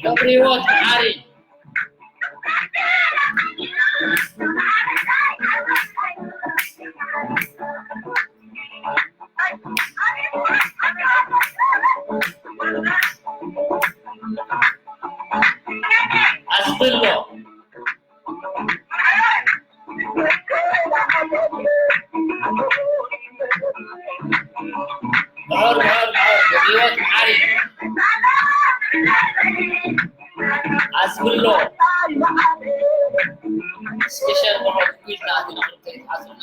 ገብረ ህይወት መሓሪ። ኣስብሎ። ምዑር፣ ምዑር፣ ምዑር፣ ህይወት መሓሪ። ኣስብሎ። ስፔሻል ምዑር፣ ኩልና ኣትና፣ ኩልና ኣትና።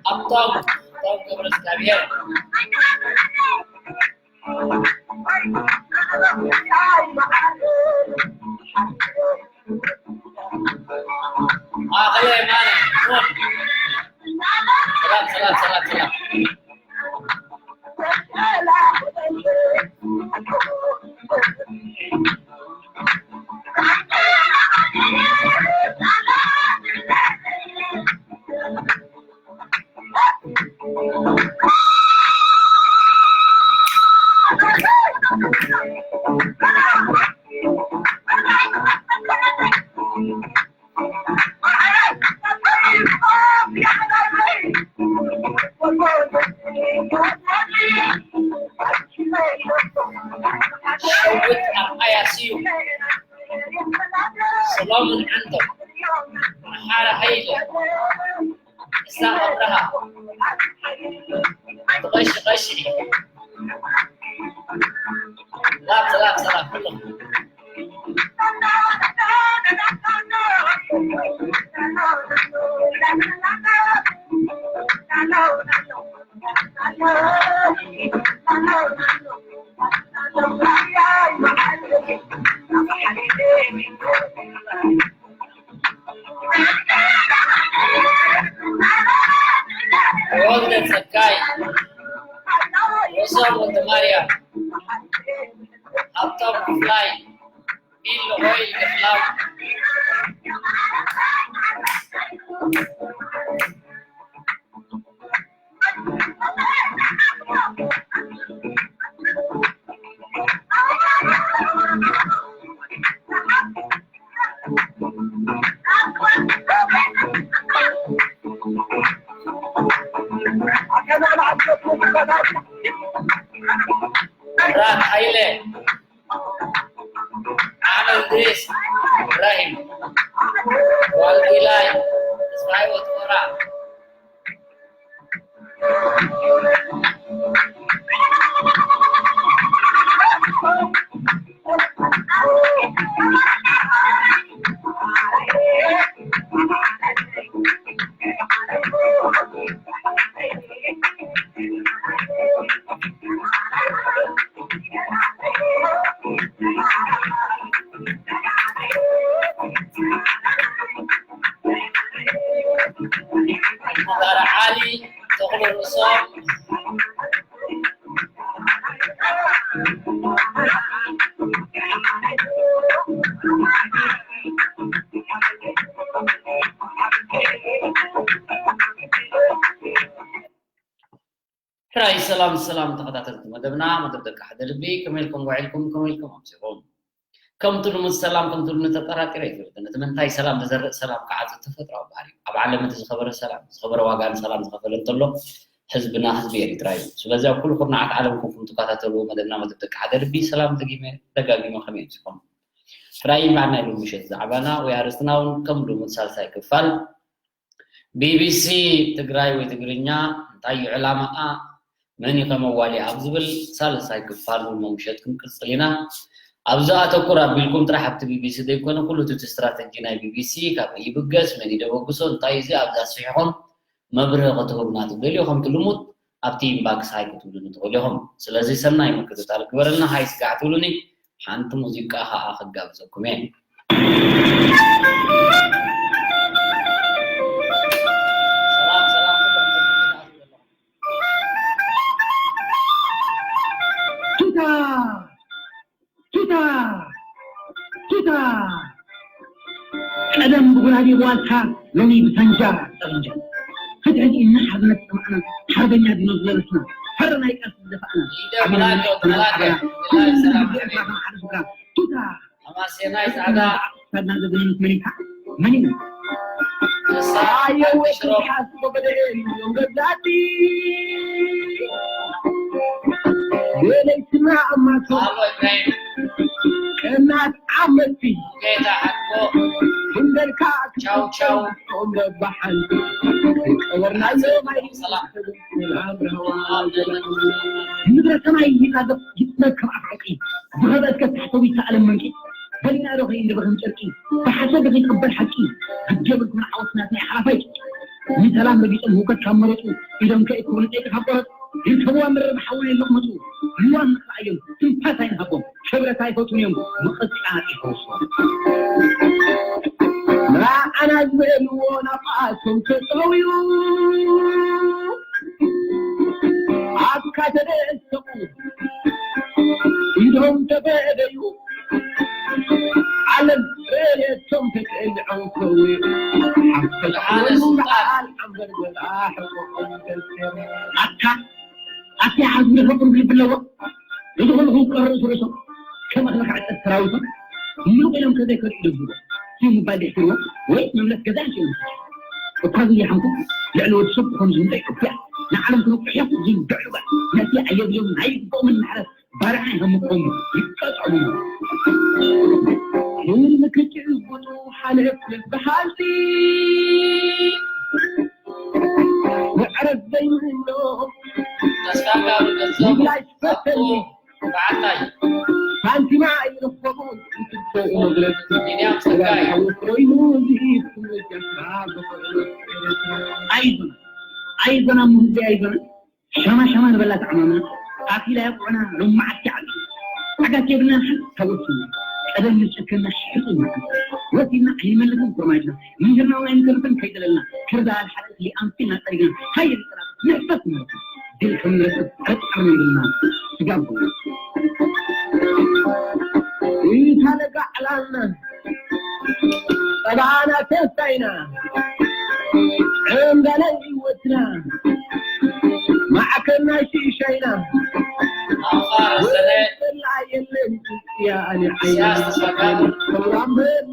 ሃብቶም፣ ሃብቶም ገብረእግዚኣብሔር። ማእከለ የማነ፣ ሞን። ሰላም፣ ሰላም፣ ሰላም፣ ሰላም። ሸዊት ኣርኣያ ስዩም፣ ሰሎሞን ዓንዶም፣ መሓሪ ሃይለ፣ ኢሳቕ ኣብርሃ፣ እቲ ቀሺ ቀሺ። ሰላም፣ ሰላም፣ ሰላም፣ ኩሎም። ተወልደ ጸጋይ፣ ዮሴፍ ወልደማርያም፣ ሃብቶም ክፍላይ፣ ቢል ኦይል ክፍላው። ብራክ ሃይለ፣ ኣሕመድ እድሪስ፣ ኢብራሂም ዋልዲላይ፣ ተስፋይ ወትወራ። ዶክተር ዓሊ ተኽለ ርእሶም። ሕራይ ሰላም ሰላም ተኸታተልቲ መደብና፣ መደብ ደቂ ሓደ ልቢ፣ ከመይ ኢልኩም ውዒልኩም፣ ከመይ ኢልኩም ኣምሲኹም? ከምቲ ልሙድ ሰላም ከምቲ ልሙድ ተጠራጢረ ኣይፈልጥን። እቲ ምንታይ ሰላም ዝዘርእ ሰላም ክዓጽድ ተፈጥሮኣዊ ባህሪ እዩ። ኣብ ዓለም እቲ ዝኸበረ ሰላም፣ ዝኸበረ ዋጋ ንሰላም ዝኸፈለ እንተሎ ህዝብና ህዝቢ ኤሪትራ እዩ። ስለዚ ኣብ ኩሉ ኩርናዓት ዓለም ኮንኩም ትከታተሉ መደብና መደብ ደቂ ሓደ ልቢ ሰላም ደጊመ ደጋጊመ ከመይ ኣምሲኹም? ሕራይ ይብዓና ኢሉ ምሸት ዛዕባና ወይ ኣርእስትና እውን ከም ልሙድ ሳልሳይ ክፋል ቢቢሲ ትግራይ ወይ ትግርኛ እንታይ እዩ ዕላማኣ? መን እዩ ከመዋሊኣ ኣብ ዝብል ሳልሳይ ክፋል እውን መምሸት ክንቅጽል ኢና። ኣብዚ ኣተኩር ኣቢልኩም ጥራሕ ኣብቲ ቢቢሲ ዘይኮነ ኩሉ እቲ ስትራተጂ ናይ ቢቢሲ ካብ ይብገስ መን ይደበግሶ እንታይ እዩ ኣብዚ ኣስፊሕኹም መብርሂ ክትህቡና ትደልዩ ከምቲ ልሙድ ኣብቲ ኢንባክስ ሃይ ክትብሉኒ ትኽእሉ ኢኹም። ስለዚ ሰናይ ምክትታል ግበረልና፣ ሃይ ስጋዕ ትብሉኒ ሓንቲ ሙዚቃ ኸኣ ክጋብዘኩም እየ። ሰላም ሰላም ኩሎም ቱታ ቱታ ቱታ ቀደም ብጉራዴ ብዋልታ ሎሚ ብሳንጃ ጠበንጃ ሕድሕድ ኢልና ሓርነት ዝሰማዕና ሓርበኛ ዲኖ ዝለበስና ፈረ ናይ ቃልሲ ዝደፋእና ቱታ ኣማሴናይ ጻዕዳ ሳድና ዘዘይነት መኒካ መኒና ኣየወ ክሓስቦ በደኤ እዮም ገዛቲ የለይትና ኣማቶ ኣሎ ኢብራሂም ቀናት ዓመቲ ጌታ ሓቆ ክንደልካ ቻው ቻው ኦም በባሓንቲ ቀበርናዮ ማይ ሰላም ንብረተና ይጣበቅ ይጥበብ ከም ኣፍዕቂ ዝኸበትከ ታሕተዊ ይተኣለም መንቂ በሊና ዶ ከይን ንበኽን ጨርቂ ብሓሰብ ዶ ከይትቕበል ሓቂ ግዲ የብልኩም ዓወት ናትና ሓላፋይ ንሰላም ረጊጾም ህውከት ካብ መረጹ ኢዶም ከእክቡ ንጠይቂ ካብ ቆረጽ ይርከብዋ ምርር ሓውን የለቕመጹ ልዋም ንኽረኣዮም ትንፋስ ኣይንሃቦም ክብረት ኣይፈቱን እዮም ምቕጻር ይፈውሶም ንዓና ዝበልዎ ናብኣቶም ተጠውዩ ኣብካ ተደሰቑ ኢዶም ተበደዩ ዓለም ረየቶም ተቀልዖም ከውዩ ሓፍተሽወሉ በዓል ዓንበር ገዛ ሕቆቆም ተሰሩ ኣካ ኣቲ ሓዝቢ ፍቅሩ ብልቢ ኣለዎ እዚ ኩሉ ክውቀር ርእሱ ርእሶም ከም ኣኽሊ ክዕጠት ሰራዊቶም ምሉቕ ኢሎም ከዘይከዱ ይደብዝቦ እዩ ምባል ደሕስርዎ ወይ መምለስ ገዛ ይሽእሉ እኳ ዝያሓንኩም ልዕሊ ወዲ ሰብ ክኾኑ ዝምፀ ኢትዮጵያ ንዓለም ክነቁሕ እዮም ዝንድዑ ነቲ ኣየድልዮም ናይ ይግብኦምን ማሕረት ባርዓ ይሃምቆም ይቀጠሉ ህልሚ ክጭብጡ ሓለፍ በሃልቲ ምዕረት ዘይብሎ ተስፋ ካብ ገንዘቡ ይብላይ ፈተኒ በዓታይ ሳንቲማ ኣይረከቡን እንትትሰኡ መግለጽ ሚድያም ጸጋይ ኮይኑ ዝኢድ ክምልጃካ ብፍቕሪ ኤርትራ ኣይዞን ኣይዞን ኣሞ ህዝቢ ኣይዞን ሻማ ሻማ ንበላ ተዓማምና ኣኺላ የብዑና ሎማዓት ይዓቢ ዓጋት የብልና ሓንቲ ታወስና ቀደም ንጨከና ሕጡ ወሲና ኣይንመልስን ፍርማጅና ምንጅርና እውን ኣይንተርፍን ከይደለልና ከርዳ ኣልሓለት ሊኣምሲና ጠሪግና ሃየ ንጠራ ንሕፈስ ንመልካ ድል ከም ንረክብ ጥርጣር የብልና ስጋብ ኢታ ለጋዕላልና ጸባና ተስፋይና ዕንጋለ ህይወትና ማዕከና ሽሻይና ኣውፋር ሰነ ወላ የለን ያኒ ዓይና ኢሳያስ ተስፋጋር ሰላም በል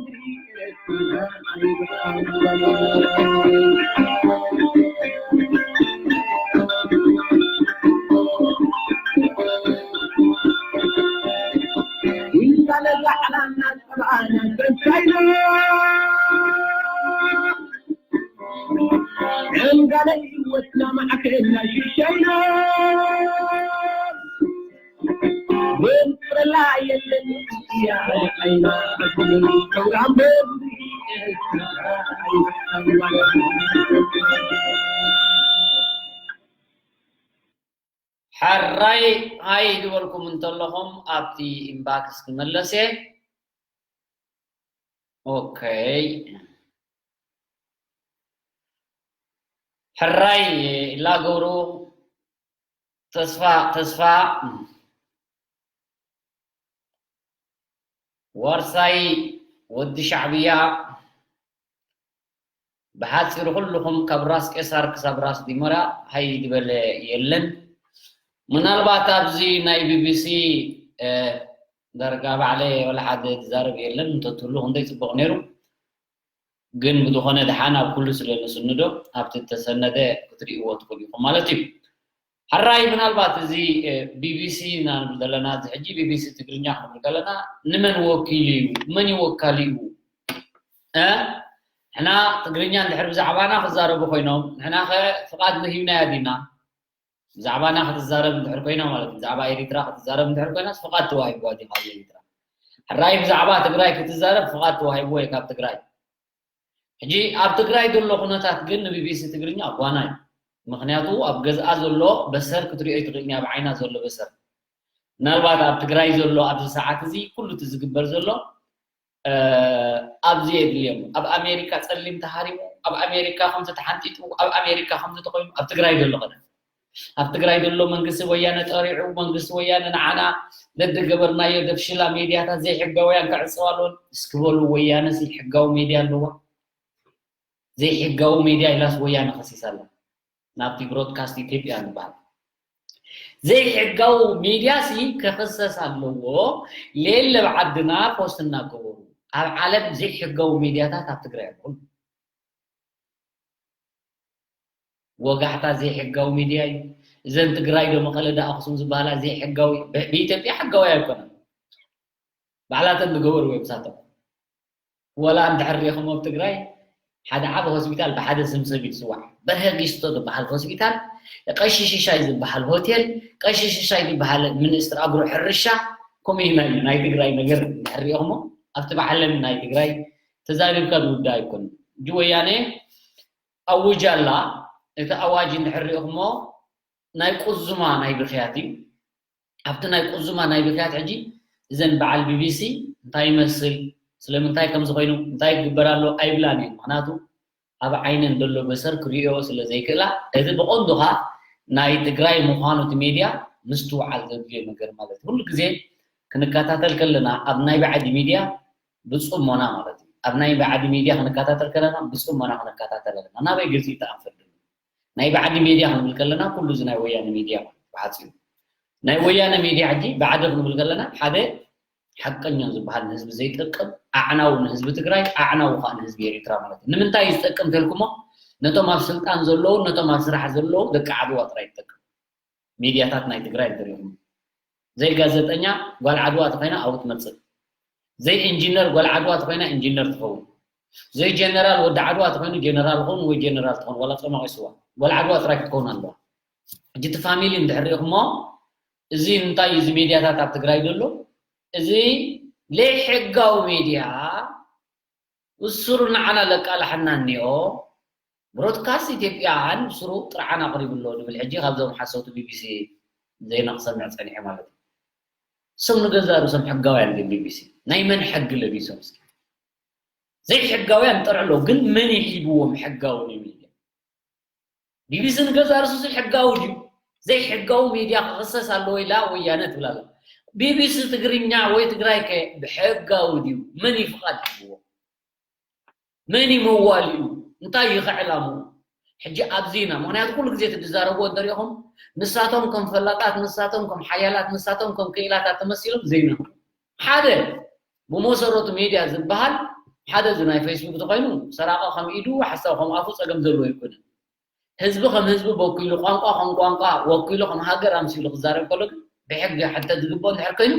ሕራይ ሃይ ዝበልኩም እንተለኹም ኣብቲ ኢንባክስ ክመለስ እየ። ኦኬ። ሕራይ ኢላ ገብሩ ተስፋ ተስፋ ዋርሳይ ወዲ ሻዕብያ። ብሓፂሩ ኩልኹም ካብ ራስ ቄሳር ክሳብ ራስ ዲሞራ ሃይ ዝበለ የለን። ምናልባት ኣብዚ ናይ ቢቢሲ ዳርጋ ባዕለ ወላ ሓደ ዝዛረብ የለን እንተትህሉ ክንደይ ፅቡቕ ነይሩ። ግን ብዝኾነ ደሓን ኣብ ኩሉ ስለ ንስንዶ ኣብቲ እተሰነደ ክትርእይዎ ትኽእሉ ኢኹም ማለት እዩ። ሕራይ ምናልባት እዚ ቢቢሲ ኢና ንብል ዘለና፣ እዚ ሕጂ ቢቢሲ ትግርኛ ክንብል ከለና ንመን ወኪሉ እዩ? መን እዩ ወካሊኡ? እ? ንሕና ትግርኛ እንድሕር ብዛዕባና ክዛረቡ ኮይኖም ንሕና ኸ ፍቓድ ንሂብናያ ዲና? ብዛዕባና ክትዛረብ እንድሕር ኮይና ማለት እዩ፣ ብዛዕባ ኤሪትራ ክትዛረብ እንድሕር ኮይናስ ፍቓድ ተዋሂብዋ ድዩ ካብ ኤሪትራ? ሕራይ ብዛዕባ ትግራይ ክትዛረብ ፍቓድ ተዋሂብዎ እዩ ካብ ትግራይ። ሕጂ ኣብ ትግራይ ዘሎ ኩነታት ግን ንቢቢሲ ትግርኛ ጓና እዩ። ምኽንያቱ ኣብ ገዝኣ ዘሎ በሰር ክትሪኦ ኣይትኽእልን እያ፣ ኣብ ዓይና ዘሎ በሰር። ምናልባት ኣብ ትግራይ ዘሎ ኣብዚ ሰዓት እዚ ኩሉ እቲ ዝግበር ዘሎ ኣብዚ የድልዮም። ኣብ ኣሜሪካ ፀሊም ተሃሪሙ፣ ኣብ ኣሜሪካ ከምዚ ተሓንጢጡ፣ ኣብ ኣሜሪካ ከምዚ ተኮይኑ፣ ኣብ ትግራይ ዘሎ ኸ? ኣብ ትግራይ ዘሎ መንግስቲ ወያነ ጠሪዑ፣ መንግስቲ ወያነ ንዓና ዘደገበርናዮ ደፍሽላ ሜድያታት ዘይሕጋውያን ክዕፀዋ ኣለዎን። እስኪ በሉ ወያነ ሲ ሕጋዊ ሜድያ ኣለዋ? ዘይሕጋዊ ሜድያ ኢላስ ወያነ ከሲሳ ኣላ? ናብቲ ብሮድካስት ኢትዮጵያ ዝበሃል ዘይሕጋዊ ሜድያ ሲ ክኽሰስ ኣለዎ። ሌለ ኣብ ዓድና ፖስት እናገበሩ ኣብ ዓለም ዘይሕጋዊ ሜድያታት ኣብ ትግራይ ኣለዉ። ወጋሕታ ዘይሕጋዊ ሚድያ እዩ። እዘን ትግራይ ዶ መቐለ ዶ ኣኽሱም ዝበሃላ ዘይሕጋዊ፣ ብ-፣ ብኢትዮጵያ ሕጋዊ ኣይኮነን። ባዕላተን ዝገበርዎ እዮም ሳቶም። ወላ እንድሕር ሪኢኹም ኣብ ትግራይ ሓደ ዓቢ ሆስፒታል ብሓደ ስም ሰብ እዩ ዝፅዋዕ። በርሀ ጊስቶ ዝበሃል ሆስፒታል፣ ቀሺ ሽሻይ ዝበሃል ሆቴል፣ ቀሺ ሽሻይ ዝበሃል ሚኒስትር ኣግሮ ሕርሻ፣ ከምኡ እዩ ናይ፣ ናይ ትግራይ ነገር እንድሕር ሪኢኹሞ ኣብቲ ባዕለን ናይ ትግራይ ተዛሪብካ ዝውዳእ ኣይኮነን። ሕጂ ወያነ ኣውጃ ኣላ። እቲ ኣዋጅ እንድሕር ሪኢኹሞ ናይ ቁዙማ ናይ ብኽያት እዩ። ኣብቲ ናይ ቁዙማ ናይ ብኽያት ሕጂ እዘን በዓል ቢቢሲ እንታይ ይመስል፣ ስለምንታይ ከምዚ ኮይኑ፣ እንታይ ይግበር ኣሎ ኣይብላን እየን። ምኽንያቱ ኣብ ዓይነን ዘሎ በሰር ክርእዮ ስለ ዘይክእላ፣ እዚ ብቐንዱ ኸኣ ናይ ትግራይ ምዃኑ እቲ ሚድያ ምስትውዓል ዘድልዮ ነገር ማለት እዩ። ኩሉ ግዜ ክንከታተል ከለና ኣብ ናይ ባዕዲ ሚድያ ብጽሞና ማለት እዩ። ኣብ ናይ ባዕዲ ሚድያ ክንከታተል ከለና ብጽሞና ክንከታተል ኣለና። ናበይ ገጺኡ ተኣንፈል? ናይ ባዕዲ ሚድያ ክንብል ከለና ኩሉ እዚ ናይ ወያነ ሚድያ ማለት እዩ ብሓጺሩ። ናይ ወያነ ሚድያ ሕጂ ባዕዲ ክንብል ከለና ሓደ ሓቀኛ ዝበሃል ንህዝቢ ዘይጠቅም ኣዕናዊ ንህዝቢ ትግራይ፣ ኣዕናዊ ከዓ ንህዝቢ ኤሪትራ ማለት እዩ። ንምንታይ እዩ ዝጠቅም ተልኩሞ? ነቶም ኣብ ስልጣን ዘለዉ፣ ነቶም ኣብ ስራሕ ዘለዉ ደቂ ዓድዋ ጥራይ ይጠቅም። ሚድያታት ናይ ትግራይ እንተሪኹም፣ ዘይ ጋዜጠኛ ጓል ዓድዋ ተኾይና ኣብኡ ትመጽእ። ዘይ ኢንጂነር ጓል ዓድዋ ተኾይና ኢንጂነር ትኸውን። ዘይ ጀነራል ወዲ ዓድዋ ተኾይኑ ጀነራል ኸውን ወይ ጀነራል ትኾን፣ ዋላ ጸማቒ ስዋ። ጓል ዓድዋ ጥራይ ክትከውን ኣለዋ። ሕጂ እቲ ፋሚሊ እንድሕር ሪኢኹሞ፣ እዚ እንታይ እዩ እዚ ሚድያታት ኣብ ትግራይ ዘሎ? እዚ ለይሕጋዊ ሚድያ ብስሩ ንዓና ለቃልሐና እኒኦ። ብሮድካስት ኢትዮጵያን ብስሩ ጥርዓን ኣቕሪቡ ኣሎ ንብል ሕጂ ካብዞም ሓሰውቲ ቢቢሲ ዜና ክሰምዕ ጸኒሐ ማለት እዩ። እሶም ንገዛእ ርእሶም ሕጋውያን ግን ቢቢሲ ናይ መን ሕጊ ለቢሶም እስኪ? ዘይሕጋውያን ጠርዕ ኣለዉ፣ ግን መን እዩ ሂብዎም ሕጋዊ ናይ ሚድያ? ቢቢሲ ንገዛእ ርእሱ ሕጋዊ ድዩ? ዘይሕጋዊ ሚድያ ክኽሰስ ኣለዎ ኢላ ወያነ ትብል ኣላ። ቢቢሲ ትግርኛ ወይ ትግራይ ከ ብሕጋዊ ድዩ? መን እዩ ፍቓድ ሂብዎ? መን እዩ መዋሊኡ? እንታይ እዩ ከዕላምኡ? ሕጂ ኣብዚ ኢና። ምኽንያቱ ኩሉ ግዜ እቲ ዝዛረብዎ እንተሪኢኹም ንሳቶም ከም ፈላጣት፣ ንሳቶም ከም ሓያላት፣ ንሳቶም ከም ክኢላታት ተመሲሎም ዘይነግሩ። ሓደ ብመሰረቱ ሚድያ ዝበሃል ሓደ እዚ ናይ ፌስቡክ ተኾይኑ ሰራቂ ከም ኢዱ ሓሳብ ከም ኣፉ ጸገም ዘለዎ ኣይኮነን። ህዝቢ ከም ህዝቢ ወኪሉ፣ ቋንቋ ከም ቋንቋ ወኪሉ፣ ከም ሃገር ኣምሲሉ ክዛረብ ከሎ ግን ብሕጊ ክሕተት ዝግብኦ እንድሕር ኮይኑ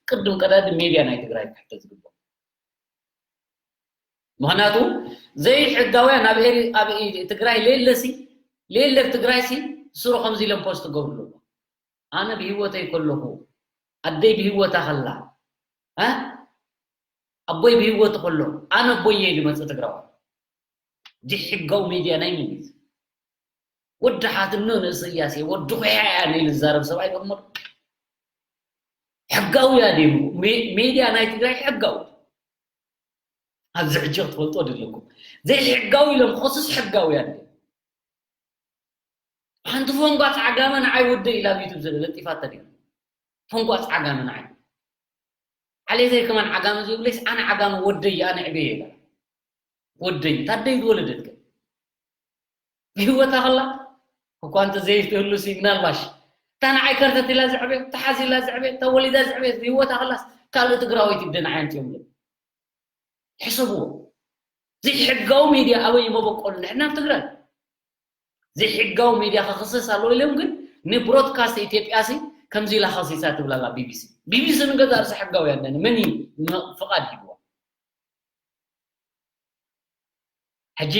ቅድም ቀዳድም ሚድያ ናይ ትግራይ ክሕተት ዝግብኦ። ምኽንያቱ ዘይሕጋውያን ኣብ ኤሪ-፣ ኣብ ኢ-፣ ትግራይ ሌለሲ፣ ሌለ ትግራይሲ ስሩ ከምዚ ኢሎም ፖስት ክገብሩ ኣለዎም። ኣነ ብህይወተይ ከለኹ፣ ኣደይ ብህይወታ ከላ፣ እ? ኣቦይ ብህይወቱ ከሎ፣ ኣነ ኣቦይ እየ ዝመጽእ ትግራዋይ። ዘይሕጋዊ ሚድያ ናይ መን እዩ? ወዲ ሓትኖ ንእሰያስ እየ፣ ወዲ ኩሕያ እየ ኢሉ ዝዛረብ ሰብኣይ ደሞ ሕጋዊ እያ ድዩ? ሜ-፣ ሚድያ ናይ ትግራይ ሕጋዊ። ኣብዚ ሕጂ ክትፈልጦ ደለኩም። ዘይሕጋዊ ኢሎም ክኸሱስ ሕጋውያን ድዮም? ሓንቲ ፈንጓ ዓጋመ ንዓይ ወደይ ኢላ ኣብ ዩቱብ ለጢፋታ ድያ? ፈንጓ ዓጋመ ንዓይ። ዓሌተይ ከማን ዓጋመ ዘይብለይስ ኣነ ዓጋመ ወደይ ኣነ ዕበየ ኢላ። ወደይ ታደይ ዝወለደት ግን ብህይወታ ከላ እኳ እንተ ዘይትህሉ ሲ ምናልባሽ እታ ንዓይ ከርተት ኢላ ዘዕበየት፣ ተሓዝ ኢላ ዘዕበየት፣ ተወሊዳ ዘዕበየት ብህይወታ ከላስ ካልእ ትግራወይቲ ብደ ንዓይ ኣምፅኦም። ሕሰብዎ። ዘይሕጋዊ ሚድያ ኣበይ መበቆሉ? ንሕና ኣብ ትግራይ ዘይሕጋዊ ሚድያ ክኽሰስ ኣለዎ ኢሎም ግን ንብሮድካስት ኢትዮጵያ ሲ ከምዚ ኢላ ከሲሳ ትብላላ ቢቢሲ። ቢቢሲ ንገዛ ርእሳ ሕጋዊ ያለን መን እዩ ፍቓድ ሂብዋ? ሕጂ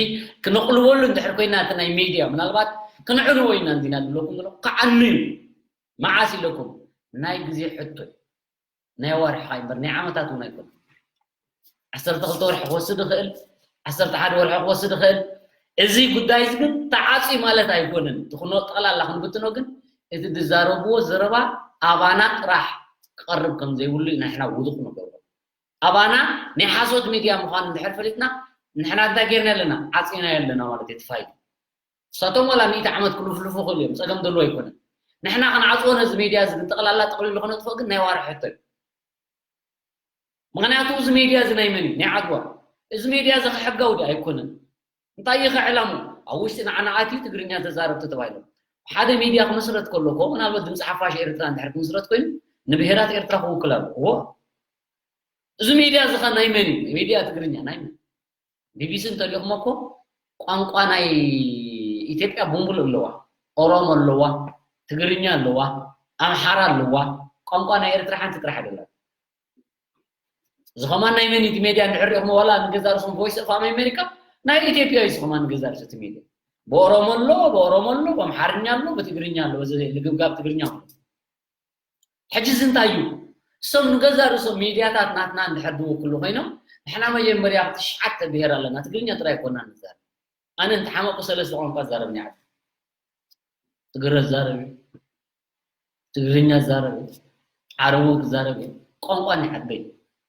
ክነቕልበሉ እንድሕር ኮይና እቲ ናይ ሚድያ ምናልባት ክንዕንዎ ኢና እንዲና ዝብለኩም ዘሎ ክዓኑ እዩ። መዓስ ኢለኩም? ናይ ግዜ ሕቶ እዩ። ናይ ዋርሒ ካ እምበር ናይ ዓመታት እውን ኣይኮነ። ዓሰርተ ክልተ ወርሒ ክወስድ ይኽእል፣ ዓሰርተ ሓደ ወርሒ ክወስድ ይኽእል። እዚ ጉዳይ እዚ ግን ተዓፅዩ ማለት ኣይኮነን። እቲ ክኖ ጠቕላላ ክንብትኖ ግን እቲ ዝዛረብዎ ዘረባ ኣባና ጥራሕ ክቐርብ ከም ዘይብሉ ኢና ንሕና ውዱቕ ንገብሮ። ኣባና ናይ ሓሶት ሚድያ ምዃኑ እንድሕር ፈሊጥና ንሕና እንታይ ጌርና ኣለና? ዓፂና ኣለና ማለት እዩ። ትፋይ እሳቶም ዋላ ሚእቲ ዓመት ክልፍልፉ ክእሉ እዮም፣ ፀገም ዘለዎ ኣይኮነን። ንሕና ክንዓፅዎ ነዚ ሜድያ እዚ ግን ጠቕላላ ጠቕሊሉ ክነጥፍኦ ግን ናይ ዋርሒ ሕቶ እዩ። ምኽንያቱ እዚ ሜድያ እዚ ናይ መን እዩ? ናይ ዓድዋ። እዚ ሜድያ እዚ ከሕጋዊ ድዩ ኣይኮነን? እንታይ እዩ ከዕላሙ? ኣብ ውሽጢ ንዓና ኣትዩ ትግርኛ ተዛረብቲ ተባሂሎም ሓደ ሜድያ ክምስረት ከሎ እኮ ምናልባት ድምፂ ሓፋሽ ኤርትራ እንድሕር ክምስረት ኮይኑ ንብሄራት ኤርትራ ክውክል ኣለዎ። እዚ ሜድያ እዚ ኸ ናይ መን እዩ? ሜድያ ትግርኛ ናይ መን? ቢቢሲ እንተሪእኹሞ እኮ ቋንቋ ናይ ኢትዮጵያ ቡንቡል ኣለዋ፣ ኦሮሞ ኣለዋ፣ ትግርኛ ኣለዋ፣ ኣምሓራ ኣለዋ። ቋንቋ ናይ ኤርትራ ሓንቲ ጥራሕ ኣይደላን። እዚ ኸማን ናይ መን እቲ ሜድያ እንድሕር ሪእኹሞ ዋላ ንገዛ ርእሶም ቮይስ ኦፍ ኣሜሪካ ናይ ኢትዮጵያ እዩ። እዚ ኸማን ንገዛ ርእሱ እቲ ሜድያ ብኦሮሞ ኣሎ፣ ብኦሮሞ ኣሎ፣ ብኣምሓርኛ ኣሎ፣ ብትግርኛ ኣሎ። እዚ ልግብጋብ ትግርኛ ኣሎ። ሕጂ እዚ እንታይ እዩ? እሶም ንገዛ ርእሶም ሚድያታት ናትና እንድሕር ዝውክሉ ኮይኖም ንሕና መጀመርያ ትሽዓተ ብሄር ኣለና። ትግርኛ ጥራይ ኮና ንዛረብ። ኣነ እንተሓመቁ ሰለስተ ቋንቋ ዛረብ ኒዓት ትግረ ዛረብ ትግርኛ ዛረብ ዓረቡ ክዛረብ ቋንቋ ኒዓት በይ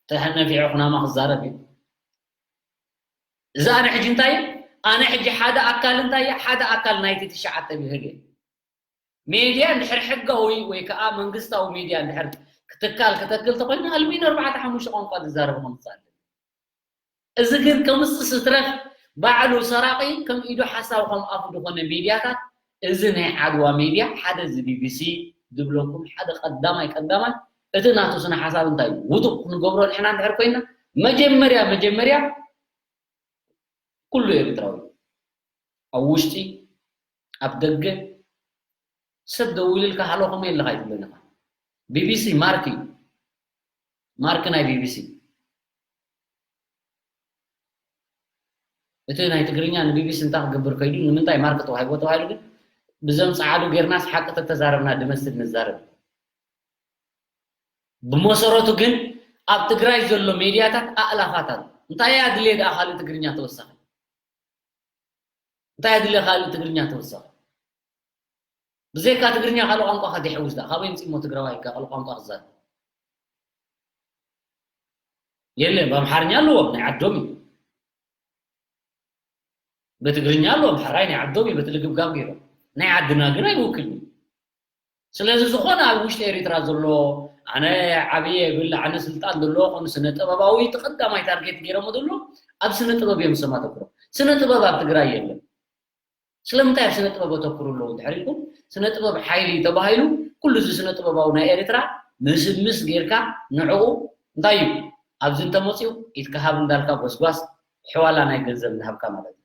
ተሕነፊዑ ኩናማ ክዛረብ እዩ። እዚ ኣነ ሕጂ እንታይ ኣነ ሕጂ ሓደ ኣካል እንታይ ሓደ ኣካል ናይቲ ትሽዓተ ብሄር እዩ። ሜድያ እንድሕር ሕጋዊ ወይ ከዓ መንግስታዊ ሜድያ እንድሕር ክትካል ክተክል ተኮይኑ ኣልሚን ኣርባዕተ ሓሙሽተ ቋንቋ ዝዛረብ ከምፅእ ኣለኒ። እዚ ግን ከምፅእ ስትረፍ ባዕሉ ሰራቂ ከም ኢዱ ሓሳብ ከም ኣፉ ዝኾነ ሜድያታት እዚ ናይ ዓድዋ ሜድያ ሓደ እዚ ቢቢሲ ዝብለኩም ሓደ ቀዳማይ ቀዳማይ እቲ ናቱ ስነ ሓሳብ እንታይ እዩ ውዱቅ ክንገብሮ ንሕና እንድሕር ኮይና መጀመርያ መጀመርያ ኩሉ ኤርትራዊ ኣብ ውሽጢ ኣብ ደገ ሰብ ደዊሉ ኢልካ ሃሎ ከመይ ኣለኻ ኣይትብሎን ኢኻ። ቢቢሲ ማርክ እዩ። ማርክ ናይ ቢቢሲ እቲ ናይ ትግርኛ ንቢቢሲ እንታይ ክገብር ከይዱ ንምንታይ ማርክ ተዋሂቦ ተባሂሉ ግን ብዞም ጸዓዱ ጌርናስ ሓቂ ተተዛረብና ድመስል ንዛረብ። ብመሰረቱ ግን ኣብ ትግራይ ዘሎ ሜድያታት ኣእላፋት ኣሎ። እንታይ ኣድልየ ደኣ ካልእ ትግርኛ ተወሳኺ? እንታይ ኣድልየ ካልእ ትግርኛ ተወሳኺ? ብዘይካ ትግርኛ ካልእ ቋንቋ ከ ይሕውስ ደኣ? ካበይ ኣምፂእሞ ትግራዋይ ካልእ ቋንቋ ክዛረብ? የለን፣ ብኣምሓርኛ ኣለዎም፣ ናይ ዓዶም እዩ። በትግርኛ ኣለዎም፣ ሕራይ ናይ ዓዶም እዩ፣ በቲ ልግብጋብ ገይሮም። ናይ ዓድና ግን ኣይውክልን እዩ። ስለዚ ዝኾነ ኣብ ውሽጢ ኤሪትራ ዘሎ ኣነ ዓብየ ይብል ኣነ ስልጣን ዘለዎ ኮኑ ስነ ጥበባዊ እቲ ቀዳማይ ታርጌት ገይሮሞ ዘሎ ኣብ ስነ ጥበብ እዮም ዝሰማተኩሮ። ስነ ጥበብ ኣብ ትግራይ የለን። ስለምንታይ ኣብ ስነ ጥበብ ኣተኩሩ ኣለዉ ድሕር ኢልኩም ስነ ጥበብ ሓይሊ ተባሂሉ ኩሉ እዚ ስነ ጥበባዊ ናይ ኤሪትራ ምስምስ ጌርካ ንዕኡ እንታይ እዩ ኣብዚ እንተመፅኡ ኢትካ ሃብ እንዳልካ ጎስጓስ ሕዋላ ናይ ገንዘብ ንሃብካ ማለት እዩ።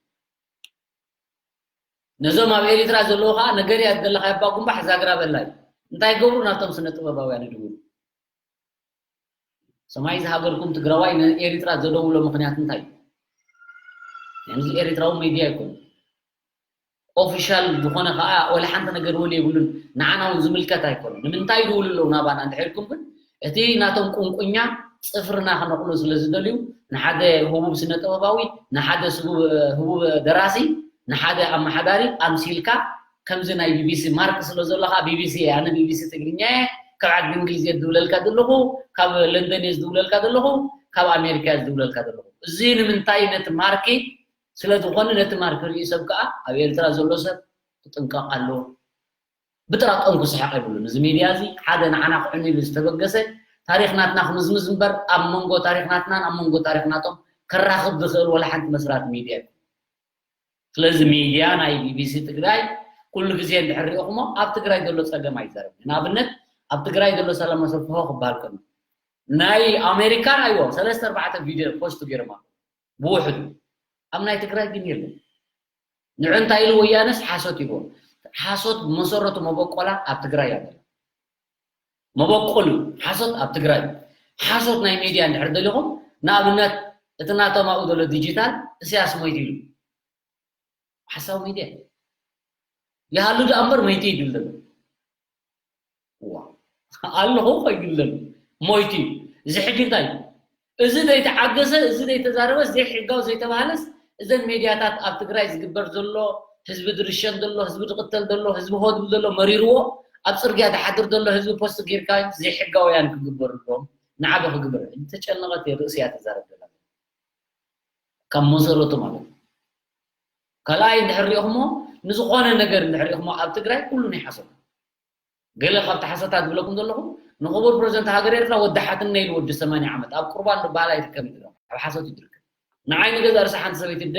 ነዞም ኣብ ኤሪትራ ዘለዉ ከዓ ነገር እያ ዘለካ ኣባ ጉንባሕ ዛግራ በላይ እንታይ ገብሩ ናብቶም ስነ ጥበባውያን ይድውሉ። ሰማይ ዝሃገርኩም ትግራዋይ ንኤሪትራ ዘደውሎ ምክንያት እንታይ እዩ? እዚ ኤሪትራዊ ሚድያ ይኮን ኦፊሻል ዝኾነ ከዓ ወላ ሓንቲ ነገር ወል የብሉን። ንዓና እውን ዝምልከት ኣይኮነ ንምንታይ ይድውሉ ኣለዉ ናባና እንድሕርኩም ግን እቲ ናቶም ቁንቁኛ ፅፍርና ክነቕሉ ስለ ዝደልዩ ንሓደ ህቡብ ስነ ጥበባዊ ንሓደ ህቡብ ደራሲ ንሓደ ኣመሓዳሪ ኣምሲልካ ከምዚ ናይ ቢቢሲ ማርክ ስለ ዘሎ ከዓ ቢቢሲ እየ ኣነ ቢቢሲ ትግርኛ እየ ካብ ዓዲ እንግሊዝ እየ ዝድውለልካ ዘለኹ ካብ ለንደን እየ ዝድውለልካ ዘለኹ ካብ ኣሜሪካ እየ ዝድውለልካ ዘለኹ እዚ ንምንታይ ነቲ ማርኪ ስለ ዝኾነ ነቲ ማርኪ ርእዩ ሰብ ከዓ ኣብ ኤርትራ ዘሎ ሰብ ክጥንቀቕ ኣለዎ። ብጥራጠም ክስሕቕ የብሉን። እዚ ሚድያ እዚ ሓደ ንዓና ክዕንሉ ዝተበገሰ ታሪኽ ናትና ክምዝምዝ እምበር ኣብ መንጎ ታሪኽ ናትናን ኣብ መንጎ ታሪኽ ናቶም ከራኽብ ዝኽእል ወላ ሓንቲ መስራት ሚድያ እዩ። ስለዚ ሚድያ ናይ ቢቢሲ ትግራይ ኩሉ ግዜ እንድሕር ሪእኹሞ ኣብ ትግራይ ዘሎ ፀገም ኣይዛረብን። ንኣብነት ኣብ ትግራይ ዘሎ ሰላም መሰፍሆ ክበሃል ከሎ ናይ ኣሜሪካን ኣይዎም ሰለስተ ኣርባዕተ ቪድዮ ፖስት ገይሮም ኣለዉ ብውሕዱ። ኣብ ናይ ትግራይ ግን የለን። ንዑ እንታይ ኢሉ ወያነስ ሓሶት ይብዎ። ሓሶት ብመሰረቱ መበቆላ ኣብ ትግራይ እያ ዘላ። መበቆሉ ሓሶት ኣብ ትግራይ። ሓሶት ናይ ሚድያ እንድሕር ደሊኹም ንኣብነት እቲ ናቶም ኣብኡ ዘሎ ዲጂታል እስያስ ሞይቱ ኢሉ ሓሳዊ ሚድያ ይሃሉ ደኣ እምበር መይቱ እዩ ድብል ዘሎ። ዋ ኣለኹ እኮ ይብል ዘሎ ሞይቱ እዩ። እዚ ሕጂ እንታይ እዩ? እዚ ዘይተዓገሰ እዚ ዘይተዛረበ ዘይሕጋዊ ዘይተባህለስ እዘን ሜድያታት ኣብ ትግራይ ዝግበር ዘሎ ህዝቢ ዝርሸን ዘሎ ህዝቢ ዝቕተል ዘሎ ህዝቢ ሆ ዝብል ዘሎ መሪርዎ ኣብ ፅርግያ ዝሓድር ዘሎ ህዝቢ ፖስት ጌርካ ዘይሕጋውያን ክግበሩ ኣለዎም ንዓበ ክግበር ተጨነቐት ርእሲ እያ ተዛረብ ዘላ ካብ መሰረቱ ማለት እዩ። ካልኣይ እንድሕር ሪኢኹሞ ንዝኾነ ነገር እንድሕር ሪኢኹሞ ኣብ ትግራይ ኩሉ ናይ ሓሶት ገለ ካብቲ ሓሶታት ዝብለኩም ዘለኹ ንኽቡር ፕረዚደንት ሃገር ኤርትራ ወዲ ሓትነ ኢሉ ወዲ ሰማንያ ዓመት ኣብ ቁርባን ዝበሃል ኣይትከም ይድረም ኣብ ሓሶት ይድርከብ ንዓይ ንገዛ ርሳ ሓንቲ ሰበይቲ ደ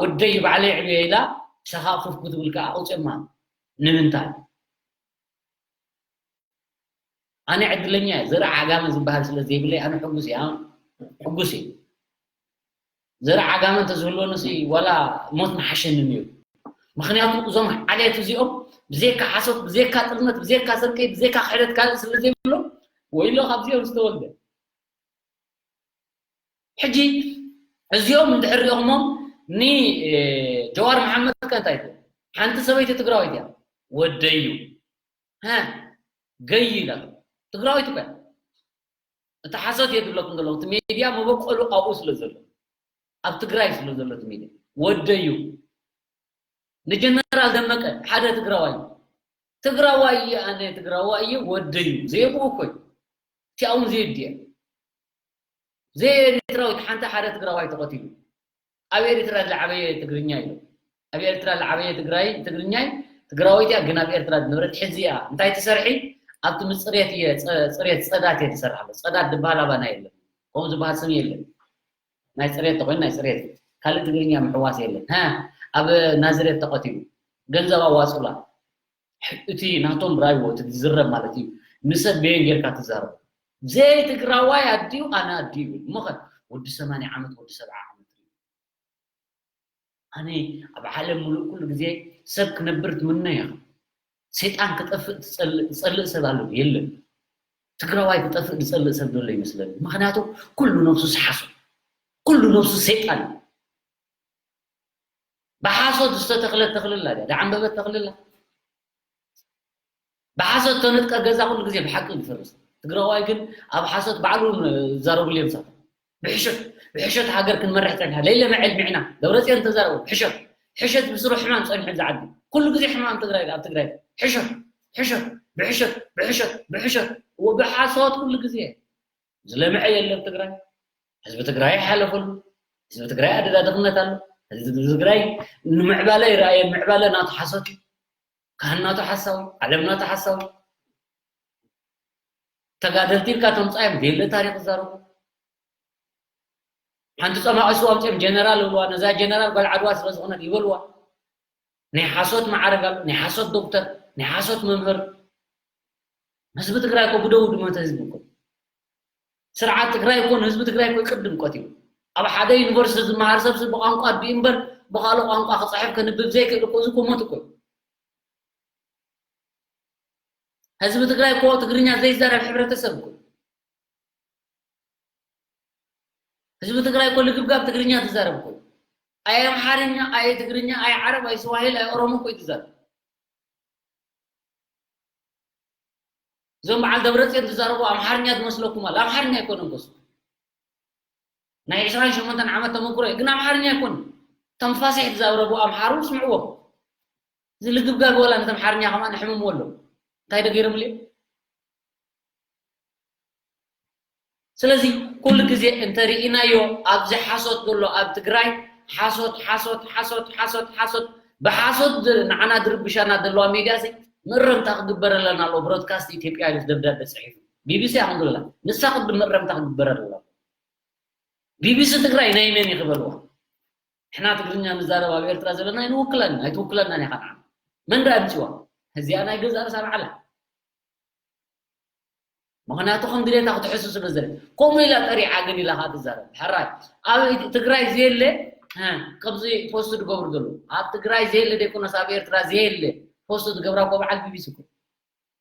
ወደይ ባዕለይ ዕብየ ኢላ ሰኻ ፍፍ ክትብል ከዓ ኣውፅማ ንምንታይ ኣነ ዕድለኛ እየ ዘርኢ ዓጋመ ዝበሃል ስለ ዘይብለይ ኣነ ሕጉስ እየ ሕጉስ እየ ዘርኢ ዓጋመ እንተዝህልወኒ ሲ ዋላ ሞት ምሓሸኒ ነይሩ። ምኽንያቱ እዞም ዓሌት እዚኦም ብዘይካ ሓሶት፣ ብዘይካ ጥልመት፣ ብዘይካ ስርቂ፣ ብዘይካ ክሕደት ካልእ ስለ ዘይብሎም ወይሎ ካብዚኦም ዝተወልደ። ሕጂ እዚኦም እንድሕር ሪኦኽሞም ንጀዋር መሓመድ ከ እንታይ ትብል? ሓንቲ ሰበይቲ ትግራዊት እያ ወደዩ ሃ ገይ ኢላ ትግራዊት እኮ እያ። እቲ ሓሶት እየ ዝብለኩም ዘለኹ እቲ ሜድያ መበቆሉ ኣብኡ ስለ ዘሎ ኣብ ትግራይ ስለ ዘሎ እቲ ሜድያ ወደዩ ንጀነራል ደመቀ ሓደ ትግራዋይ ትግራዋይ እየ ኣነ ትግራዋይ እየ ወደዩ ዘየብኡ እኮ እዩ እቲኣውን ዘየድየ ዘየኤሪትራዊት ሓንቲ ሓደ ትግራዋይ ተቐቲሉ ኣብ ኤርትራ ዝዓበየ ትግርኛ እዩ ኣብ ኤርትራ ዝዓበየ ትግራይ ትግርኛ ትግራወይቲ እያ ግን ኣብ ኤርትራ ዝነበረት ሕዚ እያ እንታይ ትሰርሒ ኣብቲ ምፅሬት እየ ፅሬት ፀዳት እየ ትሰርሕ ኣሎ ፀዳት ዝበሃል ኣባና የለን ከምኡ ዝበሃል ስም የለን ናይ ፅሬት ተኮይኑ ናይ ፅሬት ካልእ ትግርኛ ምሕዋስ የለን ሃ ኣብ ናዝሬት ተቐቲሉ ገንዘብ ኣዋፅላ እቲ ናቶም ራይዎ እቲ ዝዝረብ ማለት እዩ ንሰብ በየን ጌርካ ትዛረብ ዘይ ትግራዋይ ኣድዩ ኣነ ኣድዩ ይብል እሞ ከ ወዲ ሰማንያ ዓመት ወዲ ሰብዓ ዓመት ኣነ ኣብ ዓለም ሙሉእ ኩሉ ግዜ ሰብ ክነብር ትምነ ኢኻ ሰይጣን ክጠፍእ ዝፀልእ ሰብ ኣሎ የለን ትግራዋይ ክጠፍእ ዝፀልእ ሰብ ዘሎ ይመስለኒ ምክንያቱ ኩሉ ነብሱ ዝሓሶት ኩሉ ነብሱ ሰይጣን እዩ ብሓሶት ዝተተኽለት ተኽሊ ኣላ ድያ? ዝዓምበበት ተኽሊ ኣላ? ብሓሶት ተነጥቀ ገዛ ኩሉ ግዜ ብሓቂ ይፈርስ። ትግራዋይ ግን ኣብ ሓሶት ባዕሉ ዝዛረብሉ እዮም ንሳቶም። ብሕሾት ብሕሾት ሃገር ክንመርሕ ፀኒሕና ለይለመዐ ዕድሚዕና ደብረፅዮን ተዛረቦ ብሕሾት ሕሸት ብስሩ ሕማም ፀኒሑ እዚ ዓዲ ኩሉ ግዜ ሕማም ትግራይ ኣብ ትግራይ ሕሾት ሕሾት ብሕሾት ብሕሾት ብሕሾት ብሓሶት ኩሉ ግዜ ዝለምዐ የለን ትግራይ ህዝቢ ትግራይ ኣይሓለፈሉ ህዝቢ ትግራይ ኣደዳ ድኽነት ኣሎ ህዝቢ ትግራይ ንምዕባለ ይረኣየ ምዕባለ ናቱ ሓሶት እዩ ካህን ናቱ ሓሳዊ ዓለም ናቱ ሓሳዊ ተጋደልቲ ኢልካ ተምፃዮም ዘየለ ታሪክ ዝዛረቡ ሓንቲ ፀማቒ ስዋ ኣምፅኦም ጀነራል ይብልዋ ነዛ ጀነራል ጓል ዓድዋ ስለ ዝኾነት ይበልዋ ናይ ሓሶት መዓረግ ኣሎ ናይ ሓሶት ዶክተር ናይ ሓሶት መምህር ህዝቢ ትግራይ እኮ ብደው ድመተ ህዝቢ እኮ ስርዓት ትግራይ እኮ ንህዝቢ ትግራይ እኮ ይቅድም ቀትዩ ኣብ ሓደ ዩኒቨርሲቲ ዝመሃር ሰብሲ ብቋንቋ ኣዲኡ እምበር ብካልእ ቋንቋ ክፅሕፍ ከንብብ ዘይክእል እኮ እዚ እኮ ሞት እኮ ህዝቢ ትግራይ እኮ ትግርኛ ዘይዛረብ ሕብረተሰብ እኮ ህዝቢ ትግራይ እኮ ልግብጋብ ትግርኛ ትዛረብ እኮ ኣይ ኣምሓርኛ ኣይ ትግርኛ ኣይ ዓረብ ኣይ ስዋሂል ኣይ ኦሮሞ እኮ ትዛረብ እዞም በዓል ደብረፅዮን ትዛረቡ ኣምሓርኛ ትመስለኩም ኣለ ኣምሓርኛ ኣይኮነን ከሱ ናይ ዕስራን ሸሞንተን ዓመት ተመክሮ እዩ ግን ኣምሓርኛ ኣይኮነን ተንፋሲሕ ትዛረቡ ኣምሓሩ ስምዕዎም እዚ ልግብጋብ ወላ ነቲ ኣምሓርኛ ከማ ንሕምምዎ ኣለዉ እንታይ ደገይሮም ልዩ ስለዚ ኩሉ ግዜ እንተርኢናዮ ኣብዚ ሓሶት ዘሎ ኣብ ትግራይ ሓሶት ሓሶት ሓሶት ሓሶት ሓሶት ብሓሶት ንዓና ድርብሻና ዘለዋ ሜድያ ሲ ምእረምታ ክግበረለና ኣለዎ። ብሮድካስት ኢትዮጵያ ኢሉ ደብዳቤ ጽሒፉ ቢቢሲ ኣኹም ዝብላ ንሳ ቅድም ምእረምታ ክግበረለና ቢቢሲ ትግራይ ናይ መን እዩ ክበልዋ? ንሕና ትግርኛ ንዛረብ ኣብ ኤርትራ ዘለና ኣይንውክለን ኣይትውክለናን ኢኻ ንዓና። መን ዳ ኣምፅዋ? እዚኣ ናይ ገዛ ርእሳ በዓላ። ምክንያቱ ከም ድሌታ ክትሕሱ ስለ ዘለ ከምኡ ኢላ ጠሪዓ ግን ኢላ ከዓ ትዛረብ። ሕራይ ኣብ ትግራይ ዘየለ ከምዚ ፖስት ዝገብሩ ዘለዉ ኣብ ትግራይ ዘየለ ደይኮነስ ኣብ ኤርትራ ዘየለ ፖስት ዝገብራ እኮ በዓል ቢቢሲ እኮ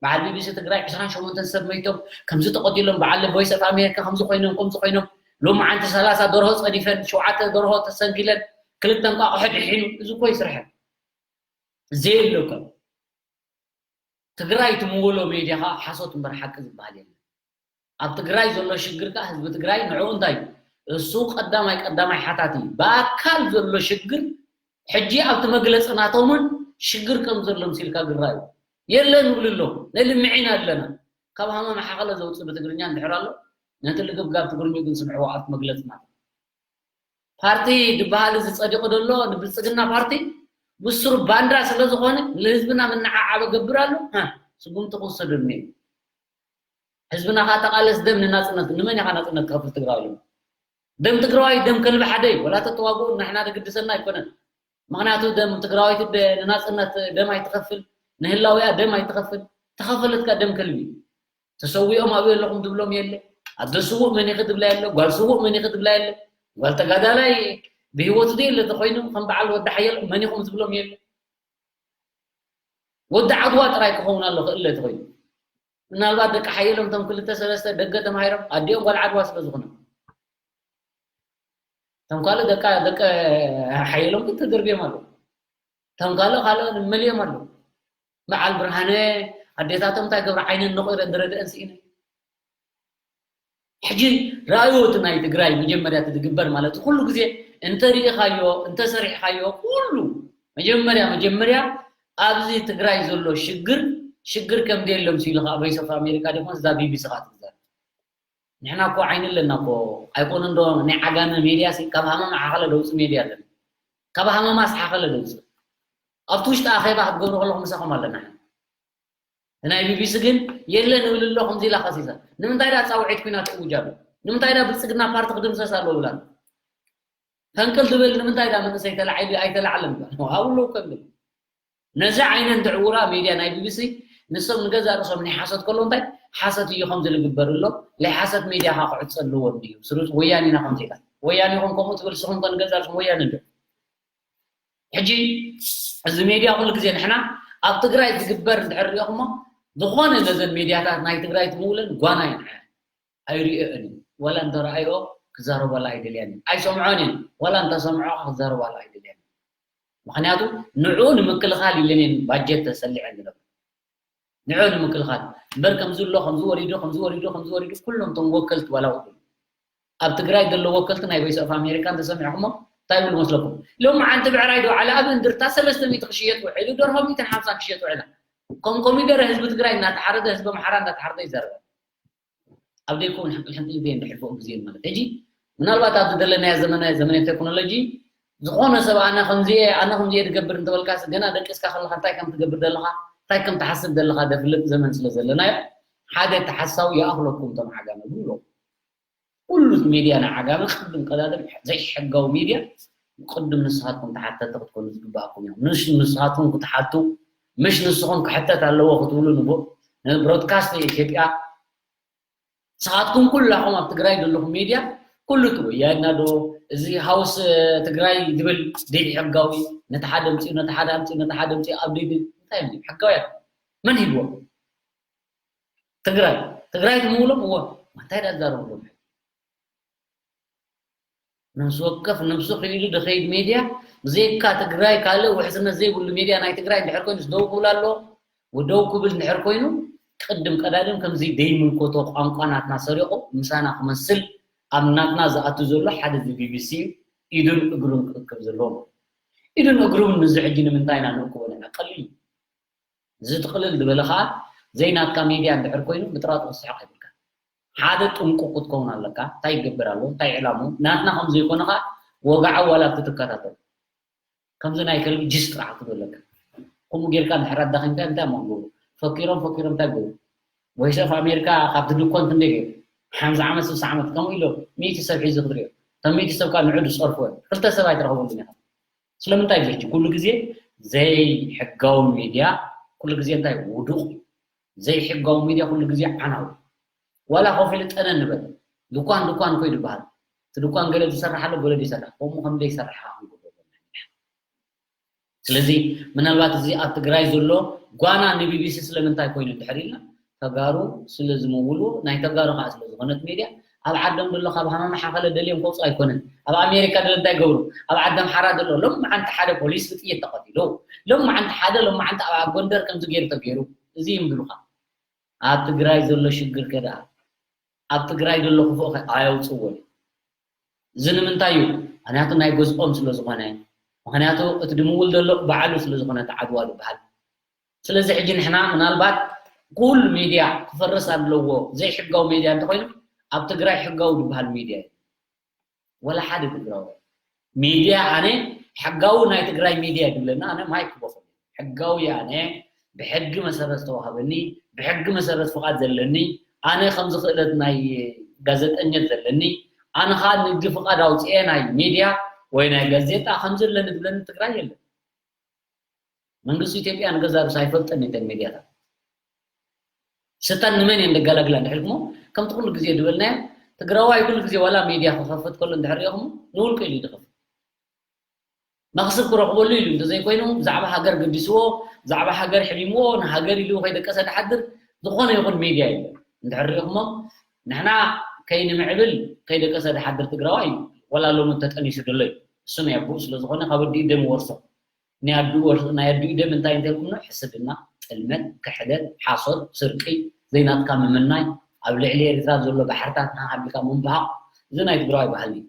በዓል ቢቢሲ ትግራይ ዕስራን ሸሞንተን ሰብ መይቶም ከምዚ ተቐቲሎም በዓል ቮይስ ኦፍ ኣሜሪካ ከምዚ ኮይኖም ከምዚ ኮይኖም ሎም ዓንቲ ሰላሳ ደርሆ ፀዲፈን ሸውዓተ ደርሆ ተሰንኪለን ክልተ እንቋቑሖ ድሒኑ እዚ እኮ ይስርሐን ዘየለኩም ትግራይ ትምውሎ ሜድያ ከዓ ሓሶት እምበር ሓቂ ዝበሃል የለን ኣብ ትግራይ ዘሎ ሽግር ከዓ ህዝቢ ትግራይ ንዕኡ እንታይ እዩ እሱ ቀዳማይ ቀዳማይ ሓታት እዩ ብኣካል ዘሎ ሽግር ሕጂ ኣብቲ መግለፂ ናቶምን ሽግር ከም ዘሎ ምሲልካ ግራ እዩ የለን ይብሉ ኣለዉ ነልምዒና ኣለና ካብ ሃመ መሓኸለ ዘውፅእ ብትግርኛ እንድሕር ኣሎ ነቲ ልግብጋብ ትግርኙ ግን ስምዕዎ ኣብቲ መግለፂ ናቶ ፓርቲ ዝበሃል እዚ ፀዲቑ ዘሎ ንብልፅግና ፓርቲ ብስሩ ባንዳ ስለ ዝኾነ ንህዝብና ምንዓዓበ ገብር ኣሎ ስጉምቲ ክውሰደሉ ነይሩ ህዝብና ከዓ ተቃለስ ደም ንናፅነት ንመን ኢኻ ናፅነት ክኸፍል ትግራዋይ ደም ትግራዋይ ደም ከልቢ ሓደ እዩ ወላ ተተዋግኡ ንሕና ደግድሰና ኣይኮነን ምክንያቱ ደም ትግራዋይት ንናፅነት ደም ኣይትኸፍል ንህላዊያ ደም ኣይትኸፍል ተኸፈለትካ ደም ከልቢ ተሰዊኦም ኣብኡ ኣለኹም ትብሎም የለ ኣደ ስዉእ መን ኢኺ ትብላ የለ ጓል ስዉእ መን ኢኺ ትብላ የለ ጓል ተጋዳላይ ብህይወቱ ዘየለ ተኮይኑ ከም በዓል ወዲ ሓየሎም መን ኢኹም ትብሎም የለ ወዲ ዓድዋ ጥራይ ክኸውን ኣሎ ክእለ ተኮይኑ ምናልባት ደቂ ሓየሎም ቶም ክልተ ሰለስተ ደገ ተማሂሮም ኣዲኦም ጓል ዓድዋ ስለ ዝኾነ እቶም ካልእ ደቂ ደቂ ሓየሎም ግን ተደርብዮም ኣለዉ እቶም ካልእ ካልእ መሊኦም ኣለዉ በዓል ብርሃነ ኣዴታቶም እንታይ ገብረ ዓይነን ነቑረን ዝረድአን ስኢነ ሕጂ ራእዮ እቲ ናይ ትግራይ መጀመርያ እቲ ዝግበር ማለት ኩሉ ግዜ እንተሪኢኻዮ እንተሰሪሕኻዮ ኩሉ መጀመርያ መጀመርያ ኣብዚ ትግራይ ዘሎ ሽግር ሽግር ከም ደየሎም ሲሉ ከዓ ቮይስ ኦፍ ኣሜሪካ ደሞ እዛ ቢቢሲ ከዓ ትግዘር ንሕና እኮ ዓይኒ ኣለና እኮ ኣይኮነ እንዶ ናይ ዓጋመ ሜድያ ሲ ካብ ሃመማ ሓኸለ ደውፅ ሜድያ ኣለና ካብ ሃመማስ ሓኸለ ደውፅ ኣብቲ ውሽጢ ኣኼባ ክትገብሩ ከለኹ ምሳኹም ኣለና ናይ ቢቢሲ ግን የለ ንብል ኣሎ ከምዚ ኢላ ከሲሳ ንምንታይ ዳ ፃውዒት ኩናት ትእውጅ ኣሎ ንምንታይ ዳ ብልፅግና ፓርቲ ክድምሰስ ኣለዎ ብላ ፈንቅል ትብል ንምንታይ ዳ መንእሰይ ተላዒሉ ኣይተላዓለን ኣብሎ ከብል ነዚ ዓይነት ድዕውራ ሜድያ ናይ ቢቢሲ ንሶም ንገዛእ ርእሶም ናይ ሓሰት ከሎ እንታይ ሓሰት እዩ ከምዚ ዝግበር ኣሎ ናይ ሓሰት ሜድያ ካ ክዕፀ ኣለዎ እዩ ስሩት ወያኔና ከምዚ ኢላ ወያኔኹም ከምኡ ትብል ስኹም ከ ንገዛእ ርእሶም ወያነ እንዶ ሕጂ እዚ ሜድያ ኩሉ ግዜ ንሕና ኣብ ትግራይ ዝግበር እንድሕር ሪኦኹሞ ዝኾነ ነዘን ሜድያታት ናይ ትግራይ ትምውለን ጓና እየን ኣይሪኦን እዩ ወላ እንተረኣዮ ክዛረበላ ኣይደልያን እዩ ኣይሰምዖን እየን ወላ እንተሰምዖ ክዛረባላ ኣይደልያን እዩ ምክንያቱ ንዑ ንምክልኻል ኢለን እየን ባጀት ተሰሊዐን ዝነብር ንዑ ንምክልኻል እምበር ከምዚ ኣሎ ከምዚ ወሪዱ ከምዚ ወሪዱ ከምዚ ወሪዱ ኩሎም እቶም ወከልቲ ዋላ ውድብ ኣብ ትግራይ ዘሎ ወከልቲ ናይ ቮይስ ኦፍ ኣሜሪካ እንተሰሚዕኩሞ እንታይ ይብል መስለኩም ሎም ዓንቲ ብዕራይ ዶ ዓለ ኣብ እንድርታ ሰለስተ ሚእቲ ክሽየጥ ውዒሉ ደርሆ ሚእትን ሓምሳን ክሽየጥ ውዒላ ከም ኮሚደረ ህዝቢ ትግራይ እናተሓረደ ህዝቢ ኣምሓራ እናተሓረደ ይዛረበ ኣብ ደይኮም ሕንቅል ሕንቅል ግዜ እንድሕልፈኡ ግዜ ማለት ሕጂ ምናልባት ኣብዚ ዘለናዮ ዘመናዊ ዘመነ ቴክኖሎጂ ዝኾነ ሰብ ኣነ ከምዚ ኣነ ከምዚ ዝገብር እንተበልካ ገና ደቂስካ ከለካ እንታይ ከም ትገብር ዘለካ እንታይ ከም ትሓስብ ዘለካ ደፍልጥ ዘመን ስለ ዘለናዮ ሓደ ተሓሳዊ ይኣኽለኩም እቶም ዓጋመ ብሎ ኩሉ ሚድያ ናይ ዓጋመ ቅድም ቀዳድም ዘይሕጋዊ ሚድያ ቅድም ንስኻትኩም ተሓተቲ ክትኮኑ ዝግባኣኩም እዮም ንስኻትኩም ክትሓቱ ምሽ ንስኹም ክሕተት ኣለዎ ክትብሉ ንብሮድካስት ኢትዮጵያ ንስኻትኩም ኩላኹም ኣብ ትግራይ ዘለኹም ሚድያ ኩሉ እቲ ወያድና ዶ እዚ ሃውስ ትግራይ ዝብል ደይ ሕጋዊ ነቲ ሓደ ኣምፅኡ ነቲ ሓደ ኣምፅኡ ነቲ ሓደ ኣምፅኡ ኣብ ደይ እንታይ እዮም ሕጋውያን መን ሂብዎም ትግራይ ትግራይ ትምውሎም እዎ እንታይ ዳዛረብሎም ነብሲ ወከፍ ነብሱ ክኢሉ ድኸይድ ሜድያ ብዘይካ ትግራይ ካልእ ውሕስነት ዘይብሉ ሜድያ ናይ ትግራይ እንድሕር ኮይኑ ደው ክብል ኣሎ ወደው ክብል እንድሕር ኮይኑ ቅድም ቀዳድም ከምዚ ደይምልኮቶ ቋንቋ ናትና ሰሪቑ ምሳና ክመስል ኣብ ናትና ዝኣቱ ዘሎ ሓደ እዚ ቢቢሲ እዩ ኢዱን እግሩን ክእክብ ዘለዎ ኢዱን እግሩን ንዚ ሕጂ ንምንታይ ኢና ንእክቦ ንዕና ቀሊል እዩ እዚ ትቕልል ዝበለ ከዓ ዘይናትካ ሜድያ እንድሕር ኮይኑ ብጥራጥ ክስሕቕ ይብልካ ሓደ ጥንቁቕ ክትከውን ኣለካ እንታይ ይገብር ኣሎ እንታይ ዕላሙ ናትና ከም ዘይኮነ ከዓ ወጋዓ ዋላ ክትከታተል ከምዚ ናይ ከልቢ ጅስ ጥራሕ ክትብለካ። ከምኡ ጌርካ እንድሕር ኣዳኺምካ እንታይ እሞ ክገብሩ? ፈኪሮም ፈኪሮም እንታይ ክገብሩ? ወይሰ ኣብ ኣሜሪካ ካብቲ ድኳን ክንደይ ገይሩ? ሓምሳ ዓመት ስሳ ዓመት ከምኡ ኢሎ ሚእቲ ሰብ ሒዙ ክትሪኦ። እቶም ሚእቲ ሰብ ከዓ ንዑ ዝፀርፉ እዮም። ክልተ ሰብ ኣይትረኽበሉን ኢኻ። ስለምንታይ ጀርጂ? ኩሉ ግዜ ዘይሕጋዊ ሚድያ ኩሉ ግዜ እንታይ ውዱቕ እዩ። ዘይሕጋዊ ሚድያ ኩሉ ግዜ ዓናው እዩ። ዋላ ኮፍ ኢሉ ጠነ ንበል ድኳን ድኳን ኮይዱ ይበሃል። እቲ ድኳን ገለ ዝሰርሕ ኣሎ ገለ ዘይሰርሕ ከምኡ ከም ዘይሰርሕ ስለዚ ምናልባት እዚ ኣብ ትግራይ ዘሎ ጓና ንቢቢሲ ስለምንታይ ኮይኑ እንድሕር ኢልና ተጋሩ ስለ ዝምውሉ ናይ ተጋሩ ከዓ ስለ ዝኾነት ሜድያ ኣብ ዓዶም ዘሎ ካብ ሃማማ ሓኸለ ደልዮም ከውፅኡ ኣይኮነን ኣብ ኣሜሪካ ደለ እንታይ ገብሩ ኣብ ዓዲ ኣምሓራ ዘሎ ሎም መዓንቲ ሓደ ፖሊስ ብጥይት ተቐቲሉ ሎም መዓንቲ ሓደ ሎም መዓንቲ ኣብ ጎንደር ከምዚ ገይሩ ተገይሩ እዚ ይምብሉኻ ኣብ ትግራይ ዘሎ ሽግር ከ ደኣ ኣብ ትግራይ ዘሎ ክፉእ ከ ኣየውፅዎን እዩ እዚ ንምንታይ እዩ ምክንያቱ ናይ ገዝኦም ስለ ዝኾነ ምክንያቱ እቲ ድምውል ዘሎ ባዕሉ ስለ ዝኾነ ተዓድዋ ዝበሃል ስለዚ ሕጂ ንሕና ምናልባት ኩሉ ሚድያ ክፈርስ ኣለዎ ዘይሕጋዊ ሚድያ እንተኮይኑ ኣብ ትግራይ ሕጋዊ ዝበሃል ሚድያ እዩ ወላ ሓደ ትግራዊ ሚድያ ኣነ ሕጋዊ ናይ ትግራይ ሚድያ ድብለና ኣነ ማይክ ክበፈሉ ሕጋዊ ኣነ ብሕጊ መሰረት ዝተዋሃበኒ ብሕጊ መሰረት ፍቓድ ዘለኒ ኣነ ከምዚ ክእለት ናይ ጋዜጠኘት ዘለኒ ኣነ ከዓ ንግዲ ፍቓድ ኣውፅኤ ናይ ሚድያ ወይ ናይ ጋዜጣ ከምዚ ኣለኒ ድብለኒ ትግራይ የለን መንግስቲ ኢትዮጵያ ንገዛ ርእሱ ኣይፈልጠን እተን ሚድያታት ስታን ንመን እየን ደጋላግላ እንድሕልኩሞ ከምቲ ኩሉ ግዜ ዝበልናዮ ትግራዋይ ኩሉ ግዜ ዋላ ሚድያ ክኸፍት ከሎ እንድሕር ሪኢኹሞ ንውልቁ ኢሉ ድኸፍት መኽስብ ክረኽበሉ ኢሉ እንተዘይኮይኑ ብዛዕባ ሃገር ገዲስዎ ብዛዕባ ሃገር ሕሚምዎ ንሃገር ኢሉ ከይደቀሰ ድሓድር ዝኾነ ይኹን ሚድያ የለን እንድሕር ሪኢኹሞ ንሕና ከይንምዕብል ከይደቀሰ ድሓድር ትግራዋይ ዋላ ሎሚ ተጠኒሱ ደሎ እዩ እሱ ናይ ኣቦኡ ስለዝኾነ ካብ ኣዲኡ ደም ይወርሶ ናይ ኣዲኡ ደም እንታይ እንተልኩምና ሕስድና፣ ጥልመት፣ ክሕደት፣ ሓሶት፣ ስርቂ፣ ዘይናትካ ምምናይ፣ ኣብ ልዕሊ ኤርትራ ዘሎ ባሕርታት ንዓኻ ኣቢልካ ምንባሃቕ እዚ ናይ ትግራዋይ ባህሊ እዩ።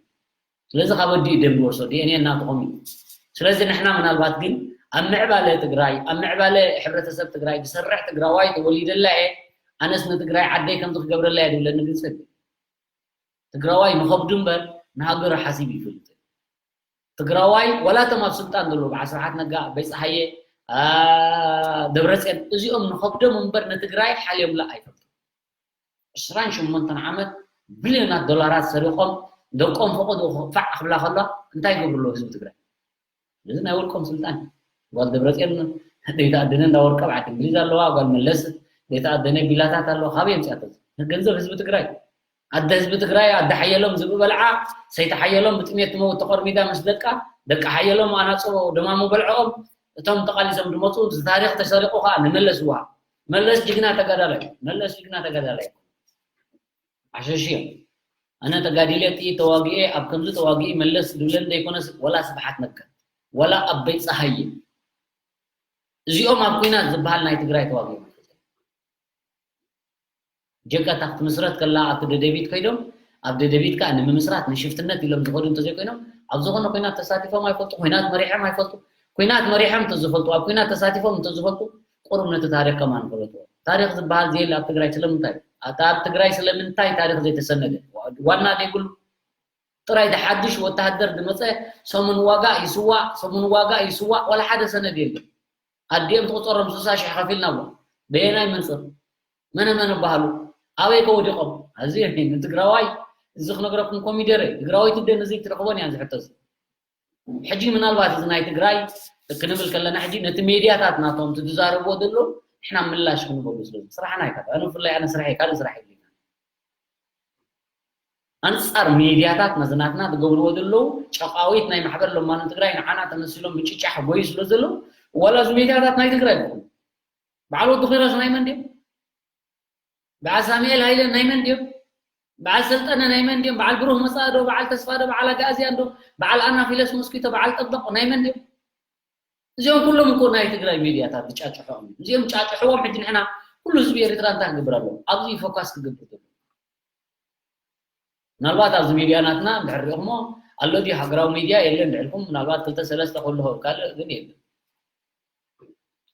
ስለዚ ካብ ኣዲኡ ደም ዝወርሶ ዲኤንኤ እናትኾም እዩ። ስለዚ ንሕና ምናልባት ግን ኣብ ምዕባለ ትግራይ ኣብ ምዕባለ ሕብረተሰብ ትግራይ ዝሰርሕ ትግራዋይ ተወሊደላ እየ ኣነስ ንትግራይ ዓደይ ከምዚ ክገብረላ እየ ዝብለኒ ግን ሰብ ትግራዋይ ንኸብዱ እምበር ንሃገሩ ሓሲቡ ይፈልጥ ትግራዋይ ዋላ እቶም ኣብ ስልጣን ዘለዉ በዓል ስብሓት ነጋ ኣበይ ፀሃየ ደብረፅዮን እዚኦም ንኸብዶም እምበር ንትግራይ ሓልዮምላ ኣይፈልጡ ዕስራን ሸሞንተን ዓመት ቢልዮናት ዶላራት ሰሪቖም ደቆም ፈቐዱ ፋዕ ክብላ ከሎ እንታይ ይገብሩ ኣለዉ ህዝቢ ትግራይ እዚ ናይ ውልቆም ስልጣን ጓል ደብረፅዮን ደይተኣደነ እንዳ ወርቀ ኣብ ዓዲ እንግሊዝ ኣለዋ ጓል መለስ ደይተኣደነ ቢላታት ኣለዋ ካበይ የምፅኣቶ ገንዘብ ህዝቢ ትግራይ ኣደ ህዝቢ ትግራይ ኣደ ሓየሎም ዝብኢ በልዓ ሰይቲ ሓየሎም ብጥሜት ትመውት ተቆርሚዳ ምስ ደቃ ደቂ ሓየሎም ኣናፅቦ ደማሙ በልዐኦም እቶም ተቃሊሶም ዝመፁ እዚ ታሪክ ተሰሪቁ ከዓ ንመለስ ይወሃብ መለስ ጅግና ተጋዳላይ መለስ ጅግና ተጋዳላይ ዓሸሽ እዮም ኣነ ተጋዲለ ጥይት ተዋጊኤ ኣብ ከምዚ ተዋጊኢ መለስ ዝብለኒ ዘይኮነስ ወላ ስብሓት ነጋ ወላ ኣበይ ፀሃየ እዚኦም ኣብ ኩናት ዝበሃል ናይ ትግራይ ተዋጊኦም ጀጋታ ክትምስረት ከላ ኣብቲ ደደቢት ከይዶም ኣብ ደደቢት ከዓ ንምምስራት ንሽፍትነት ኢሎም ዝኸዱ እንተዘይኮይኖም ኣብ ዝኾነ ኮይናት ተሳቲፎም ኣይፈልጡ ኮይናት መሪሖም ኣይፈልጡ ኮይናት መሪሖም እንተዝፈልጡ ኣብ ኮይናት ተሳቲፎም እንተዝፈልጡ ቁሩብ ነቲ ታሪክ ከማን ፈለጥዎ ታሪክ ዝበሃል ዘየለ ኣብ ትግራይ ስለምንታይ ኣብ ትግራይ ስለምንታይ ታሪክ ዘይተሰነደ ዋና ዘይብሉ ጥራይ ድሓድሽ ወተሃደር ድመፀ ሰሙን ዋጋ ይስዋእ ሰሙን ዋጋ ይስዋእ ዋላ ሓደ ሰነድ የለን ኣዲኦም ትቁፀሮም ስሳ ሽሕ ከፊልና ዋ በየናይ መንፅር መነ መነ በሃሉ ኣበይ ከወዲቆም ኣዚ ንትግራዋይ እዚ ክነግረኩም ኮሚደረ ትግራወይቲ ደን እዚ ትረክቦን እያ ዝሕተዝ ሕጂ ምናልባት እዚ ናይ ትግራይ ክንብል ከለና ሕጂ ነቲ ሜድያታት ናቶም ዝዛረብዎ ዘሎ ንሕና ምላሽ ክንበሉ ስለ ስራሕና ይካ ኣነ ብፍላይ ኣነ ስራሕ ካልእ ስራሕ የብልና ኣንፃር ሜድያታት ነዝናትና ዝገብርዎ ዘለዉ ጨቃዊት ናይ ማሕበር ለማኖ ትግራይ ንዓና ተመሲሎም ብጭጫ ሕጎዩ ስለ ዘለዉ ዋላ እዚ ሜድያታት ናይ ትግራይ ይኹን በዓል ወዲ ኪሮስ ናይ መን ድዮም በዓል ሳሙኤል ሃይለ ናይ መን ድዮም በዓል ሰልጠነ ናይ መን ድዮም በዓል ብሩህ መፃእ ዶ በዓል ተስፋ ዶ በዓል ኣጋእዝያን ዶ በዓል ኣናፊለስ ሞስኪቶ በዓል ጠበቕ ናይ መን ድዮም እዚኦም ኩሎም እኮ ናይ ትግራይ ሜድያታት ዝጫጭሖም እዮም እዚኦም ጫጭሕዎም ሕጂ ንሕና ኩሉ ህዝቢ ኤርትራ እንታይ ክገብር ኣለዎ ኣብዚ ፎካስ ክገብር ዘሎ ምናልባት ኣብዚ ሚድያ ናትና እንድሕር ሪኢኹሞ ኣሎ ድዩ ሃገራዊ ሚድያ የለ እንድሕልኩም ምናልባት ክልተ ሰለስተ ክህሉ ኸው ካልእ ግን የለን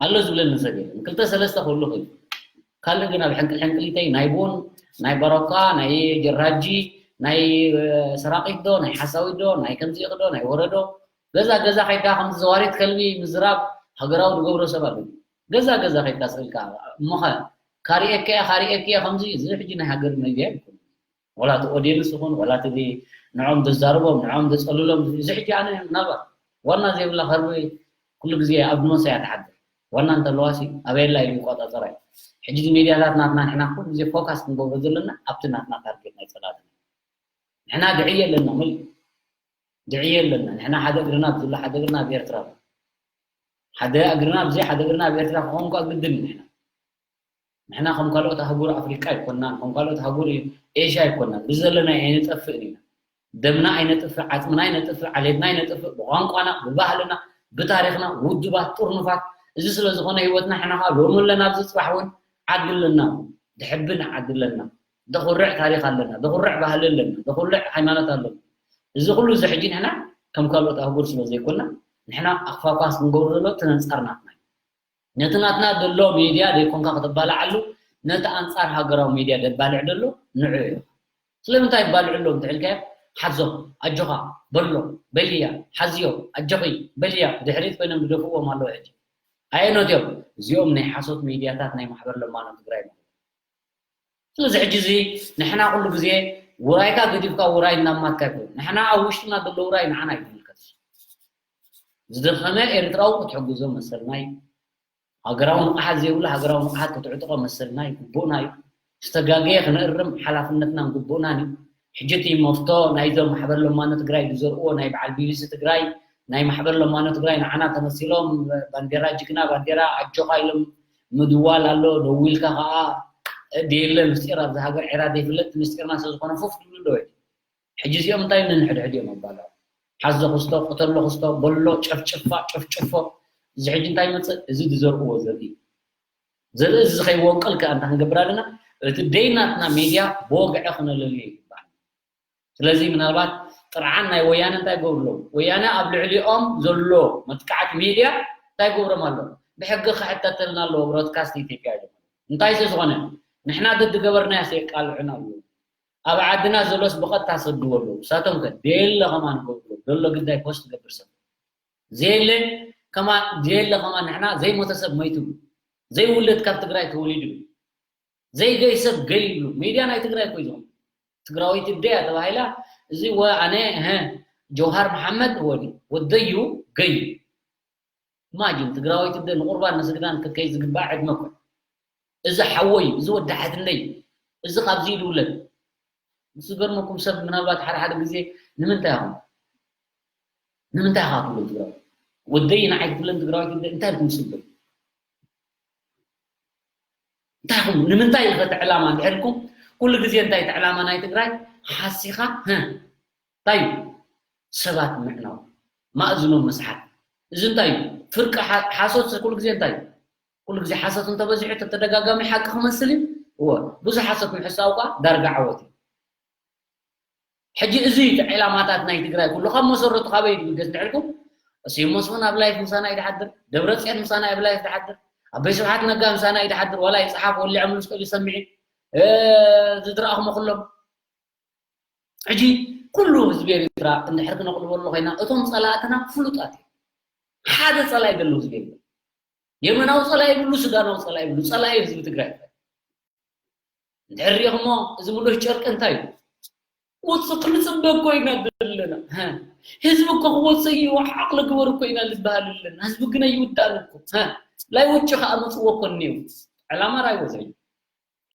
ኣሎ ዝብለኒ ሰብ የለን ክልተ ሰለስተ ክህሉ ኽእል ካልእ ግን ኣብ ሕንቅል ሕንቅሊተይ ናይ ቡን ናይ በረኳ ናይ ጀራጂ ናይ ሰራቂት ዶ ናይ ሓሳዊት ዶ ናይ ከምዚኢኽ ዶ ናይ ወረዶ ገዛ ገዛ ከይድካ ከምዚ ዘዋሪት ከልቢ ምዝራብ ሃገራዊ ዝገብሮ ሰብ ኣሎ። ገዛ ገዛ ከይድካ ስእልካ እሞኸ ካሪኤካ እየ ካሪኤካ እየ ከምዚ እዚ ሕጂ ናይ ሃገር መግቢያ ይኮን። ወላ እቲ ኦዲየንስ ይኹን ወላ እቲ ንዖም ዘዛርቦም ንዖም ዘፀልሎም እዚ ሕጂ ኣነ ምናልባት ዋና ዘይብላ ከርቢ ኩሉ ግዜ ኣብ ኖሳ እያ ትሓድር። ዋና እንተለዋሲ ኣበየላ ኢሉ ይቆፃፀራ እዩ። ሕጂ እዚ ሜድያታት ናትና ንሕና ኩሉ ግዜ ፎካስ ክንገብሮ ዘለና ኣብቲ ናትና ታርጌት ናይ ፀላእትና። ንሕና ድዕየ ኣለና መሊ ድዕየ ኣለና። ንሕና ሓደ እግርና ብዝሎ ሓደ እግርና ኣብ ኤርትራ ሓደ እግርና ብዘይ ሓደ እግርና ኣብ ኤርትራ ክኸውን ኳ ግድን እዩ። ንሕና ንሕና ከም ካልኦት ኣህጉር ኣፍሪቃ ኣይኮናን፣ ከም ካልኦት ኣህጉር ኤሽያ ኣይኮናን። ብዘለና ኣይንጠፍእን ኢና። ደምና ኣይነጥፍእ፣ ዓፅምና ኣይነጥፍእ፣ ዓሌትና ኣይነጥፍእ፣ ብቋንቋና፣ ብባህልና፣ ብታሪኽና ውዱባት ጥርኑፋት። እዚ ስለ ዝኾነ ህይወትና ሕና ከዓ ሎሚ ኣለና ኣብዚ ፅባሕ እውን ዓዲ ኣለና፣ ድሕብን ዓዲ ኣለና፣ ደኹርዕ ታሪኽ ኣለና፣ ደኹርዕ ባህሊ ኣለና፣ ደኹርዕ ሃይማኖት ኣለና። እዚ ኩሉ እዚ ሕጂ ንሕና ከም ካልኦት ኣህጉር ስለ ዘይኮና ንሕና ኣፋኳስ ክንገብሮ ዘሎ እቲ ነንፃር ናትና እዩ። ነቲ ናትና ዘሎ ሜድያ ዘይኮንካ ከተባልዓሉ ነቲ ኣንፃር ሃገራዊ ሜድያ ደባልዕ ዘሎ ንዑ እዩ። ስለምንታይ ይባልዑ ኣለዉ እንተልካዮ ሓዞ ኣጆኻ በሎ በልያ ሓዝዮ ኣጆኺ በልያ ድሕሪት ኮይኖም ዝደፍእዎም ኣለዉ ሕጂ ኣየኖት እዮም እዚኦም ናይ ሓሶት ሜድያታት ናይ ማሕበር ለማኖ ትግራይ ማለት ስለዚ ሕጂ እዚ ንሕና ኩሉ ግዜ ውራይካ ገዲፍካ ውራይ እናማትካ ይኮን ንሕና ኣብ ውሽጥና ዘሎ ውራይ ንዓና ይምልከት ዝደኸመ ኤርትራዊ ክትሕግዞ መሰልና እዩ ሃገራዊ ንቕሓት ዘይብሉ ሃገራዊ ንቕሓት ክትዕጥቖ መሰልና እዩ ግቡእና እዩ ዝተጋገየ ክነእርም ሓላፍነትናን ግቡእናን እዩ ሕጂ እቲ መፍቶ ናይዞም ማሕበር ለማኖ ትግራይ ዝዘርእዎ ናይ በዓል ቢቢሲ ትግራይ ናይ ማሕበር ለማኖ ትግራይ ንዓና ተመሲሎም ባንዴራ ጅግና ባንዴራ ኣጆኻ ኢሎም ምድዋል ኣሎ ደዊልካ ከዓ ደየለ ምስጢር ኣብዚ ሃገር ዒራ ዘይፍለጥ ምስጢርና ስለዝኾነ ፉፍ ትብሉ ዶ ሕጂ እዚኦም እንታይ ነንሕድሕድ እዮም ኣባልዖ ሓዞ ክስቶ ቅተሎ ክስቶ በሎ ጨፍጭፋ ጨፍጭፎ እዚ ሕጂ እንታይ ይመፅእ እዚ ዝዘርእዎ ዘርኢ ዘርኢ እዚ ከይወቅል ከዓ እንታይ ክንገብር ኣለና እቲ ደይናትና ሜድያ ብወግዐ ክነለልዮ ይግባል ስለዚ ምናልባት ጥርዓን ናይ ወያነ እንታይ ገብሩ ኣለዉ ወያነ ኣብ ልዕሊኦም ዘሎ መጥቃዕቲ ሜድያ እንታይ ገብሮም ኣለዉ ብሕጊ ክሕተተልና ኣለዎ ብሮድካስት ኢትዮጵያ ኢሎም እንታይ ስለ ዝኾነ ንሕና ደድገበርናዮ የቃልዑና ኣለዉ ኣብ ዓድና ዘሎስ ብቐጥታ ሰድዎ ኣለዉ ንሳቶም ከ ደየለ ከማን ገብሩ ዘሎ ግዳይ ፖስት ትገብር ሰብ ዘየለ ከማን ዘየለ ከማን ንሕና ዘይሞተ ሰብ መይቱ ዘይውለድ ካብ ትግራይ ተወሊዱ ዘይገይ ሰብ ገይ ይብሉ ሜድያ ናይ ትግራይ እኮ ይዞም ትግራወይቲ ደያ ተባሂላ እዚ ወ ኣነ ጀውሃር መሓመድ ወዲ ወደዩ ገይ ኢማጂን ትግራወይቲ ደ ንቁርባን ንስግዳን ክትከይ ዝግባእ ዕድመ እኮ እዚ ሓወይ እዚ ወዲ ሓትነይ እዚ ካብዚ ይድውለን ዝገርመኩም ሰብ ምናልባት ሓደ ሓደ ግዜ ንምንታይ ኢኹም ንምንታይ ኢኻ ትብሉ ትግራዊ ወደይ ንዓይ ክብለን ትግራዊት እንታይ ኢልኩም ስብል እንታይ ኢኹም ንምንታይ ኢኸ እቲ ዕላማ እንድሕር ኢልኩም ኩሉ ግዜ እንታይ እቲ ዕላማ ናይ ትግራይ ሓሲኻ እንታይ እዩ ሰባት ምዕናው ማእዝኖም ምስሓት እዚ እንታይ እዩ ፍርቂ ሓሶት ኩሉ ግዜ እንታይ እዩ ኩሉ ግዜ ሓሶት እንተበዚሑ ተተደጋጋሚ ሓቂ ክመስል እዩ እወ ብዙሕ ሓሶት ምሕሳው ከዓ ዳርጋ ዓወት እዩ ሕጂ እዚ እቲ ዕላማታት ናይ ትግራይ ኩሉ ካብ መሰረቱ ካበይ ዝብገስ እንድሕርኩም ስዩም መስፍን ኣብ ላይፍ ምሳና ይድሓድር ደብረፅዮን ምሳና ኣብ ላይፍ ድሓድር ኣበይ ስብሓት ነጋ ምሳና ይድሓድር ዋላ ይፅሓፍ ወሊዖም ምስ ቀሉ ሰሚዒ ዝድረኣኹም ኩሎም ሕጂ ኩሉ ህዝቢ ኤርትራ እንድሕር ክነቕልበሉ ኮይና እቶም ፀላእትና ፍሉጣት እዮም ሓደ ፀላኢ ዘሎ ህዝቢ የለን የመናዊ ፀላኢ ይብሉ ሱዳናዊ ፀላኢ ይብሉ ፀላኢ ህዝቢ ትግራይ እንድሕር ሪኢኹሞ እዚ ምሉህ ጨርቂ እንታይ እዩ ውፅእ ክንፅበ እኮ ኢና ዘለና ህዝቢ እኮ ክወፅእ እዩ ዓቕሊ ግበር እኮ ኢና ዝበሃል ኣለና ህዝቢ ግን ኣይውዳእን እኮ ላይ ውጭ ከዓ መፅዎ እኮ እኒው ዕላማ ራይወዘ እዩ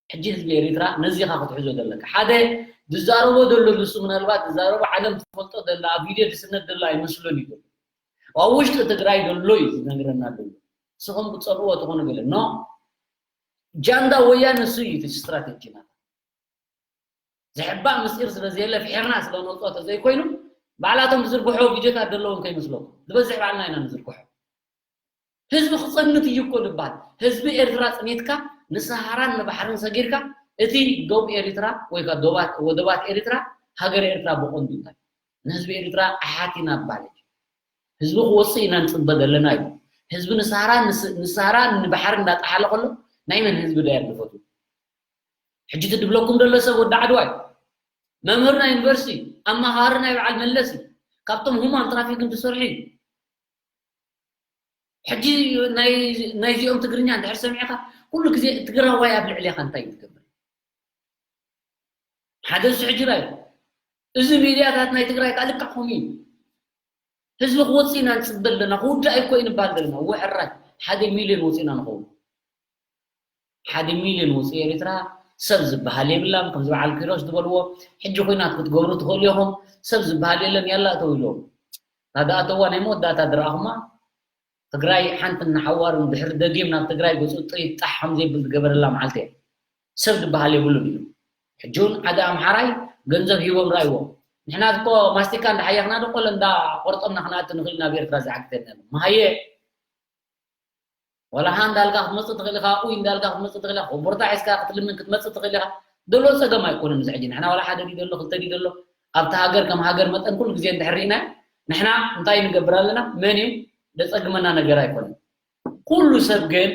ሕጂ ህዝቢ ኤርትራ ነዚኻ ክትሕዞ ዘለካ ሓደ ዝዛረቦ ዘሎ ንሱ ምናልባት ዝዛረቦ ዓለም ትፈልጦ ዘላ ኣብ ቪድዮ ዝስነድ ዘሎ ኣይመስሎን እዩ ኣብ ውሽጢ ትግራይ ዘሎ እዩ ዝነግረና ዘሎ ንስኹም ክትፀልእዎ ትኾኑ ገለ ኖ ጃንዳ ወያነ ንሱ እዩ እቲ ስትራቴጂ ናታ ዝሕባእ ምስጢር ስለ ዘየለ ፍሒርና ስለ ነውፅኦ ተዘይኮይኑ ባዕላቶም ዝዝርግሖ ቪድዮታት ዘለዎም ከይመስለኩም ዝበዝሕ ባዕልና ኢና ንዝርግሖ ህዝቢ ክፀንት እዩ እኮ ዝበሃል ህዝቢ ኤርትራ ፅኒትካ ንሰሃራን ንባሕርን ሰጊርካ እቲ ዶብ ኤርትራ ወይ ከዓ ዶባት ወደባት ኤርትራ ሃገር ኤርትራ ብቐንዱ እንታይ ንህዝቢ ኤርትራ ኣሓቲና ባል ህዝቢ ክወፅእ ኢና ንፅበ ዘለና እዩ ህዝቢ ንሰሃራን ንባሕርን እንዳጠሓለ ከሎ ናይ መን ህዝቢ ዶ የርግፈቱ ሕጂ ትድብለኩም ዘሎ ሰብ ወዲ ዓድዋ እዩ መምህር ናይ ዩኒቨርሲቲ ኣማኻሪ ናይ በዓል መለስ እዩ ካብቶም ሁማን ትራፊክ ዝሰርሑ እዩ። ሕጂ ናይ ናይዚኦም ትግርኛ እንድሕር ሰሚዕካ ኩሉ ግዜ ትግራዋይ ኣብ ልዕሌኻ እንታይ እዩ ዝገብር? ሓደ እሱ ሕጂ ራይ እዚ ሚድያታት ናይ ትግራይ ከዓ ልክዕ ከምኡ እዩ። ህዝቢ ክወፅእ ኢና ንፅበ ኣለና፣ ክውዳእ ኣይኮ እዩ ንበሃል ዘለና። እወ ሕራይ ሓደ ሚልዮን ወፂእና ንኸውን። ሓደ ሚልዮን ወፂኡ ኤርትራ ሰብ ዝበሃል የብላን። ከምዚ በዓል ኪሮስ ዝበልዎ ሕጂ ኩናት ክትገብሩ ትኽእሉ ኢኹም፣ ሰብ ዝበሃል የለን፣ ያላ እተው ኢልዎም። ናዳ ኣተዋ ናይ መወዳእታ ዝረኣኹማ ትግራይ ሓንቲ እናሓዋሩ ድሕሪ ደጊም ናብ ትግራይ ገፁ ጥይት ጣሕ ከም ዘይብል ዝገበረላ መዓልቲ እያ። ሰብ ዝበሃል የብሉን ኢሉ። ሕጂ እውን ሓደ ኣምሓራይ ገንዘብ ሂቦም ረኣይዎ። ንሕና እኮ ማስቲካ እንዳሓየኽና ዶ ቆሎ እንዳቆርጠምና ክንኣቱ ንኽእል ናብ ኤርትራ ዝዓግተና ኣሎ። መሃየ ዋላ ሃ እንዳልካ ክትመፅእ ትኽእል ኢኻ፣ ኡይ እንዳልካ ክትመፅእ ትኽእል ኢኻ፣ ኮቦርታ ሒዝካ ክትልምን ክትመፅእ ትኽእል ኢኻ። ዘሎ ፀገም ኣይኮነን። እዚ ሕጂ ንሕና ዋላ ሓደ ድዩ ዘሎ ክልተ ድዩ ዘሎ ኣብቲ ሃገር ከም ሃገር መጠን ኩሉ ግዜ እንድሕር ርኢና ንሕና እንታይ ንገብር ኣለና? መን እዩ ዘፀግመና ነገር ኣይኮነን። ኩሉ ሰብ ግን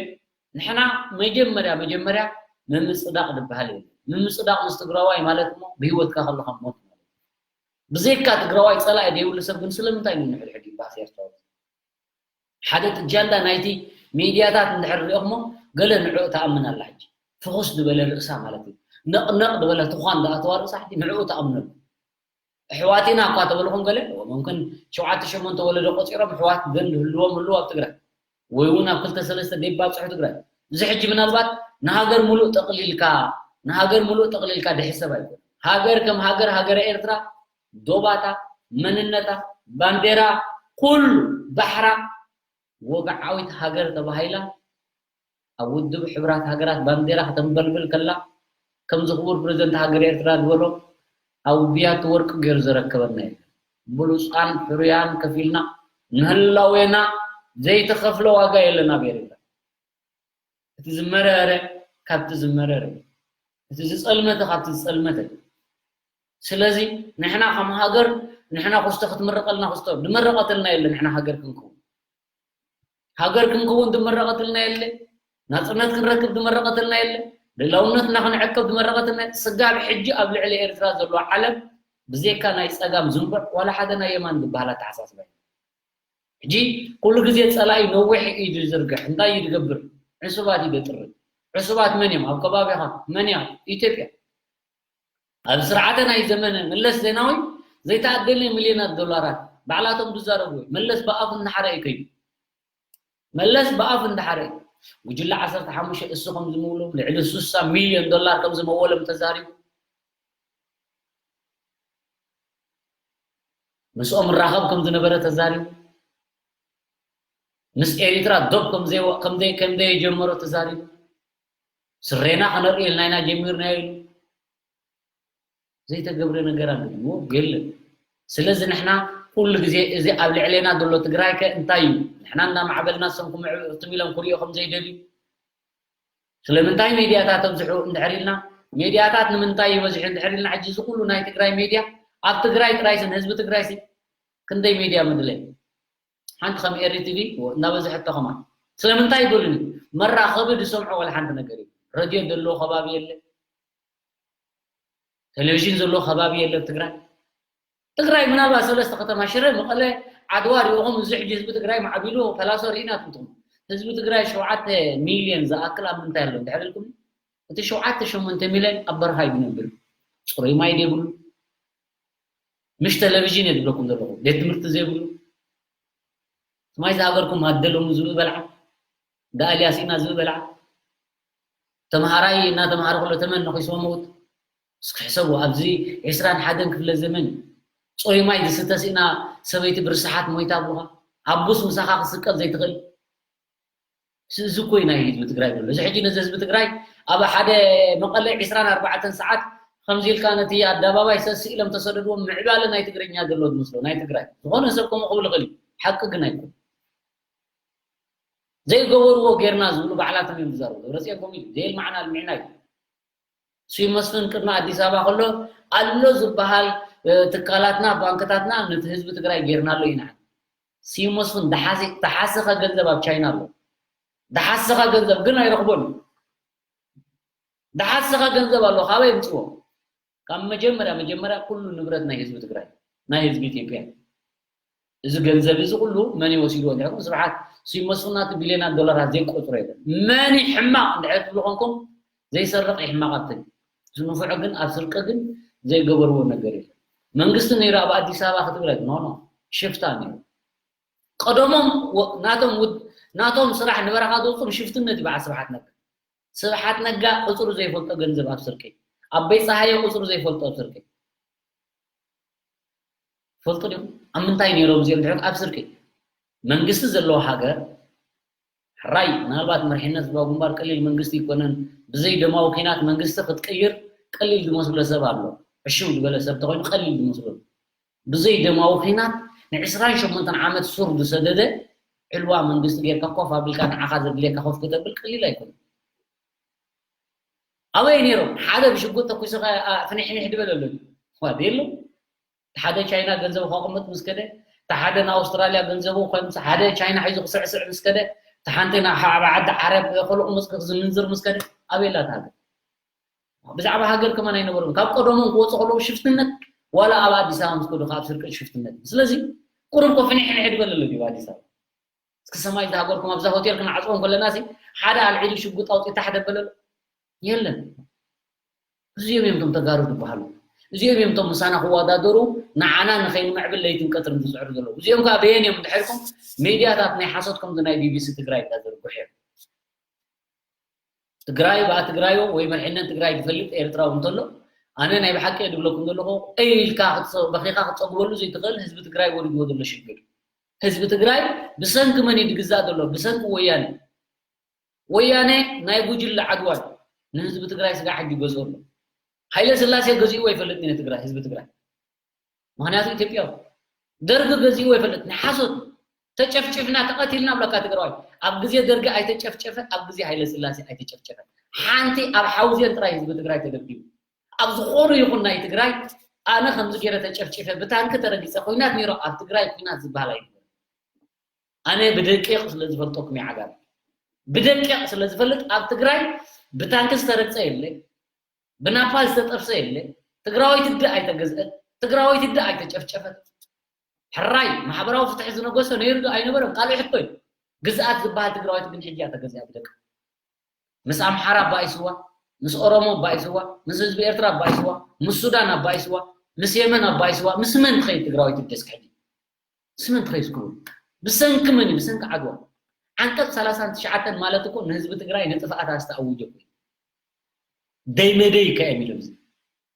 ንሕና መጀመርያ መጀመርያ ምምፅዳቕ ዝበሃል የለን። ምምፅዳቕ ምስ ትግራዋይ ማለት እሞ ብህይወትካ ከለኻ ሞት ማለት እዩ። ብዘይካ ትግራዋይ ፀላኢ ዘይብሉ ሰብ ግን ስለምንታይ እዩ ንሕድሕድ ይባስ ኤርትራዊ? ሓደ ጥጃንዳ ናይቲ ሚድያታት እንድሕር ሪኦኽሞ ገለ ንዕኡ ተኣምን ኣላ። ሕጂ ፍኹስ ዝበለ ርእሳ ማለት እዩ። ነቕነቕ ዝበለ ትዃን ዝኣተዋ ርእሳ ሕጂ ንዕኡ ተኣምነሉ። ኣሕዋት ኢና እኳ ተበልኹም ገለ፣ ሙምክን ሸውዓተ ሸሞንተ ወለዶ ቆፂሮም ኣሕዋት ግን ዝህልዎም ህልው ኣብ ትግራይ ወይ እውን ኣብ ክልተ ሰለስተ ዘይባፅሑ ትግራይ። እዚ ሕጂ ምናልባት ንሃገር ሙሉእ ጠቕሊልካ ንሃገር ሙሉእ ጠቕሊልካ ድሕሰብ ኣይኮነ። ሃገር ከም ሃገር ሃገረ ኤርትራ ዶባታ፣ መንነታ፣ ባንዴራ፣ ኩሉ ባሕራ ወግዓዊት ሃገር ተባሂላ ኣብ ውድብ ሕቡራት ሃገራት ባንዴራ ከተንበልብል ከላ ከምዚ ክቡር ፕሬዝደንት ሃገር ኤርትራ ዝበሎ ኣብ ብያቲ ወርቂ ገይሩ ዘረከበና የለን። ብሉፃን ሕሩያን ከፊልና ንህላዌና ዘይተኸፍለ ዋጋ የለን ኣብ ኤርትራ። እቲ ዝመረረ ካብቲ ዝመረረ፣ እቲ ዝፀልመተ ካብቲ ዝፀልመተ። ስለዚ ንሕና ከም ሃገር ንሕና ክስቶ ክትምረቐልና ክስቶ ድመረቐትልና የለ። ንሕና ሃገር ክንከውን ሃገር ክንከውን ድመረቐትልና የለ። ናፅነት ክንረክብ ድመረቐትልና የለ። ልእላውነትና ክንዕቅብ ድመረቐትልና የለ። ስጋብ ሕጂ ኣብ ልዕሊ ኤርትራ ዘሎ ዓለም ብዘይካ ናይ ፀጋም ዝንቡዕ ዋላ ሓደ ናይ የማን ዝበሃል ኣተሓሳስባ የለን። ሕጂ ኩሉ ግዜ ፀላኢ ነዊሕ ኢዱ ይዝርግሕ። እንታይ እዩ ዝገብር? ዕሱባት እዩ ዘጥርግ። ዕሱባት መን እዮም? ኣብ ከባቢኻ መን እያ? ኢትዮጵያ። ኣብ ስርዓተ ናይ ዘመነ መለስ ዜናዊ ዘይተኣደለ ሚልዮናት ዶላራት ባዕላቶም ዝዛረቡ እዮም። መለስ ብኣፉ እንዳሓረ እዩ ከይዱ። መለስ ብኣፉ እንዳሓረ እዩ። ጉጅለ ዓሰርተ ሓሙሽተ እሱ ከም ዝምውሎም ልዕሊ ስሳ ሚልዮን ዶላር ከም ዝመወሎም ተዛሪቡ። ምስኦም ራኸብ ከም ዝነበረ ተዛሪቡ። ምስ ኤሪትራ ዶብ ከም ዘይ ከም ዘይ ከም ዘይ ጀመሮ ተዛሪቡ። ስሬና ከነርኢ ኢልና ኢና ጀሚርና ኢሉ። ዘይተገብረ ነገር ኣሎ ድሞ የለን። ስለዚ ንሕና ኩሉ ግዜ እዚ ኣብ ልዕሌና ዘሎ ትግራይ ከ እንታይ እዩ? ንሕና እንዳማዕበልና እሶም ክምዕብልትም ኢሎም ክሪኦ ከም ዘይደልዩ ስለምንታይ ሜድያታት ኣብዝሑ እንድሕር ኢልና ሜድያታት ንምንታይ ይበዝሑ እንድሕር ኢልና ሕጂ እዚ ኩሉ ናይ ትግራይ ሜድያ ኣብ ትግራይ ጥራይሲ ንህዝቢ ትግራይሲ ክንደይ ሜድያ ምድለ ሓንቲ ከም ኤሪ ቲቪ እናበዝሐቶ ከማ ስለምንታይ ይብሉኒ መራኸቢ ዝሰምዖ ወላ ሓንቲ ነገር እዩ ረድዮ ዘለዎ ከባቢ የለ ቴሌቪዥን ዘለዎ ከባቢ የለ ትግራይ ትግራይ ምናልባት ሰለስተ ከተማ ሽረ መቐለ ዓድዋ ሪኦኹም እዚ ሕጂ ህዝቢ ትግራይ ማዕቢሉ ፈላሶ ርኢና ትንትኹም ህዝቢ ትግራይ ሸውዓተ ሚልዮን ዝኣክል ኣብ ምንታይ ኣሎ እንድሕር ኢልኩም እቲ ሸውዓተ ሸሞንተ ሚልዮን ኣብ በረኻ እዩ ዝነብር ፅሩይ ማይ ዘይብሉ ምሽ ቴሌቪዥን እየ ዝብለኩም ዘለኹ ቤት ትምህርቲ ዘይብሉ ማይ ዝሃገርኩም ኣደለሙ ዝብኢ በልዓ ዳኣልያ ሲና ዝብኢ በልዓ ተምሃራይ እናተምሃረ ከሎ ተመን ነኺስዎ ምውት እስኪ ሕሰቡ ኣብዚ ዕስራን ሓደን ክፍለ ዘመን እዩ ፅሩይ ማይ ዝስተ ሲና ሰበይቲ ብርስሓት ሞይታ ኣብሉኻ ሓቡስ ምሳኻ ክስቀል ዘይትኽእል እዚ እኮ እዩ ናይ ህዝቢ ትግራይ ዘሎ እዚ ሕጂ ነዚ ህዝቢ ትግራይ ኣብ ሓደ መቐለ ዕስራን ኣርባዕተን ሰዓት ከምዚ ኢልካ ነቲ ኣደባባይ ሰስኢሎም ተሰደድዎም ምዕባለ ናይ ትግርኛ ዘሎ ዝመስሎ ናይ ትግራይ ዝኾነ ሰብ ከምኡ ክብል ይኽእል እዩ ሓቂ ግን ኣይኮን ዘይገበርዎ ጌርና ዝብሉ ባዕላቶም እዮም ዝዛረቡ ደብረፅዮን ከምኡ እዩ ዘየልማዕና ኣልሚዕና እዩ ስዩ መስፍን ቅድሚ ኣዲስ ኣበባ ከሎ ኣሎ ዝበሃል ትካላትና ባንክታትና ነቲ ህዝቢ ትግራይ ጌርናሎ ኢና ስዩ መስፍን ተሓስኸ ገንዘብ ኣብ ቻይና ኣሎ ተሓስኸ ገንዘብ ግን ኣይረኽቦን እዩ ተሓስኸ ገንዘብ ኣሎ ካበይ ምፅዎ ካብ መጀመርያ መጀመርያ ኩሉ ንብረት ናይ ህዝቢ ትግራይ ናይ ህዝቢ ኢትዮጵያ እዚ ገንዘብ እዚ ኩሉ መን ይወሲድዎ እንድሕር ስብሓት ሲመስፍናት ቢልዮናት ዶላራት ዘይቆፅሮ የለን። መን ሕማቕ እንድሕር ትብሉ ኮንኩም ዘይሰርቕ ይሕማቕ ኣብትን ንፉዕ ግን ኣብ ስርቂ ግን ዘይገበርዎ ነገር የለን። መንግስቲ ነይሩ ኣብ ኣዲስ ኣበባ ክትብለ ኖ ኖ ሽፍታ ነይሩ። ቀደሞም ናቶም ናቶም ስራሕ ንበረኻ ዘውፅም ሽፍትነት ይበዓ ስብሓት ነጋ ስብሓት ነጋ ቁፅሩ ዘይፈልጦ ገንዘብ ኣብ ስርቂ ኣበይ ፀሃየ ቁፅሩ ዘይፈልጦ ኣብ ስርቂ ፈልጡ ዲኹም ኣብ ምንታይ ነይሮም እዚኦም ድሕር ኣብ ስርቂ መንግስቲ ዘለዎ ሃገር ሕራይ ምናልባት መርሒነት ህዝባዊ ግንባር ቀሊል መንግስቲ ይኮነን ብዘይ ደማዊ ኪናት መንግስቲ ክትቅይር ቀሊል ዝመስሎ ሰብ ኣሎ ዕሽው ዝበለ ሰብ ተኮይኑ ቀሊል ዝመስሎ ብዘይ ደማዊ ኪናት ንዕስራን ሸሞንተን ዓመት ሱር ዝሰደደ ዕልዋ መንግስቲ ጌርካ ኮፍ ኣቢልካ ንዓኻ ዘድልየካ ኮፍ ክተብል ቀሊል ኣይኮነን ኣበይ ነይሮም ሓደ ብሽጉጥ ተኩስኻ ፍንሕንሕ ድበል ኣሎ ዋት የሎ ሓደ ቻይና ገንዘቡ ከቕምጥ ምስ ከደ ሓደ ንኣውስትራልያ ገንዘቡ ሓደ ቻይና ሒዙ ክስዕስዕ ምስ ከደ ሓንቲ ኣብ ዓዲ ዓረብ ከልኡ መፅኪ ዝምንዝር ምስ ከደ ኣበይ ኣላ ሃገር ብዛዕባ ሃገር ከማን ኣይነበሮም ካብ ቀደሞም ክወፁ ከለዉ ሽፍትነት ዋላ ኣብ ኣዲስ ኣበባ ምስ ከዱ ካብ ስርቂ ሽፍትነት ስለዚ ቁሩብ ኮ ፍንሕንሕ ድበል ኣሎ ድዩ ኣዲስ ኣበባ እስኪ ሰማይ ዝሃገርኩም ኣብዛ ሆቴል ክንዓፅዎ ከለና ሲ ሓደ ኣልዒሉ ሽጉጥ ኣውፂኡ ታሕ ደበለሉ የለን እዚኦም እዮም ቶም ተጋሩ ዝበሃሉ እዚኦም እዮም ቶም ምሳና ክወዳደሩ ንዓና ንኸይንምዕብል ለይትን ቀትርን ዝፅዕሩ ዘለዉ እዚኦም ከዓ በየን እዮም እንድሕርኩም ሚድያታት ናይ ሓሶት ከምዚ ናይ ቢቢሲ ትግራይ እንዳዘርግሑ እዮም ትግራይ ብኣ ትግራዮ ወይ መርሕነት ትግራይ ዝፈልጥ ኤርትራዊ እንተሎ ኣነ ናይ ብሓቂ እየ ዝብለኩም ዘለኹ ኢልካ በኺኻ ክትፀግበሉ ዘይትኽእል ህዝቢ ትግራይ ወሪድዎ ዘሎ ሽግር ህዝቢ ትግራይ ብሰንኪ መን እዩ ዝግዛእ ዘሎ ብሰንኪ ወያነ ወያነ ናይ ጉጅለ ዓድዋ እዩ ንህዝቢ ትግራይ ስጋዕ ሕጂ ይገዝኦ ኣሎ ሃይለ ስላሴ ገዚእዎ ኣይፈልጥን እዩ ትግራይ ህዝቢ ትግራይ ምክንያቱ ኢትዮጵያዊ ደርጊ ገዚእዎ ይፈልጥ ናይ ሓሶት ተጨፍጭፍና ተቐቲልና ብለካ ትግራዋይ ኣብ ግዜ ደርጊ ኣይተጨፍጨፈ ኣብ ግዜ ሃይለ ስላሴ ኣይተጨፍጨፈ ሓንቲ ኣብ ሓውዜን ጥራይ ህዝቢ ትግራይ ተደብዲቡ ኣብ ዝኾኑ ይኹን ናይ ትግራይ ኣነ ከምዚ ገይረ ተጨፍጭፈ ብታንኪ ተረጊፀ ኮይናት ነይሮ ኣብ ትግራይ ኩናት ዝበሃል ኣይነበረ ኣነ ብደቂቕ ስለ ዝፈልጠኩም ይዓጋር ብደቂቕ ስለ ዝፈልጥ ኣብ ትግራይ ብታንኪ ዝተረግፀ የለ ብናፓል ዝተጠብሰ የለ ትግራወይቲ ድ ኣይተገዝአት ትግራወይቲ ድ ኣይተጨፍጨፈት ሕራይ ማሕበራዊ ፍትሒ ዝነገሶ ነይሩ ዶ ኣይነበረን ካልእ ሕቶ እዩ ግዝኣት ዝበሃል ትግራወይቲ ግን ሕጂ እያ ተገዚኣ ብደቂ ምስ ኣምሓራ ኣባኢስዋ ምስ ኦሮሞ ኣባኢስዋ ምስ ህዝቢ ኤርትራ ኣባኢስዋ ምስ ሱዳን ኣባኢስዋ ምስ የመን ኣባኢስዋ ምስ መን ትኸይድ ትግራወይቲ ደስኪ ሕጂ ምስ መን ትኸይድ ክብሉ ብሰንኪ መን እዩ ብሰንኪ ዓድዋ ዓንቀፅ ሰላሳን ትሽዓተን ማለት እኮ ንህዝቢ ትግራይ ንጥፍኣት ኣስተኣውጀ እኮ ደይ መደይ ከ እዮም ኢሎም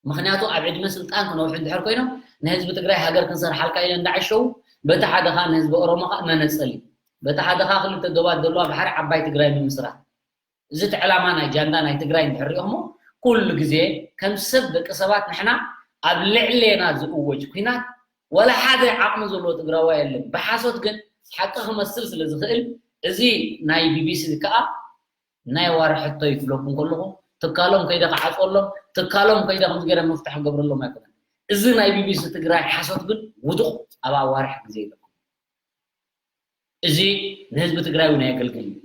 ምክንያቱ ኣብ ዕድመ ስልጣን ክነውሑ እንድሕር ኮይኖም ንህዝቢ ትግራይ ሃገር ክንሰርሓልካ ኢለ እንዳዓሸው በቲ ሓደ ከዓ ንህዝቢ ኦሮሞ ከዓ መነፀሊ በቲ ሓደ ከዓ ክልተ ዶባት ዘለዋ ባሕሪ ዓባይ ትግራይ ምምስራት እዚ እቲ ዕላማ ናይ ጃንዳ ናይ ትግራይ እንድሕር ሪኦሞ ኩሉ ግዜ ከም ሰብ ደቂ ሰባት ንሕና ኣብ ልዕሌና ዝእወጅ ኩናት ወላ ሓደ ዓቕሚ ዘለዎ ትግራዋይ የለን ብሓሶት ግን ሓቂ ክመስል ስለ ዝኽእል እዚ ናይ ቢቢሲ ከዓ ናይ ኣዋርሕ ሕቶ እዩ ክብለኩም ከለኹ ትካሎም ከይደ ክዓፅወሎም ትካሎም ከይደ ከምዚ ገይረ ምፍታሕ ክገብረሎም ኣይኮነን እዚ ናይ ቢቢሲ ትግራይ ሓሶት ግን ውዱቕ ኣብ ኣዋርሕ ግዜ ይለኩም እዚ ንህዝቢ ትግራይ እውን ኣየገልግል እዩ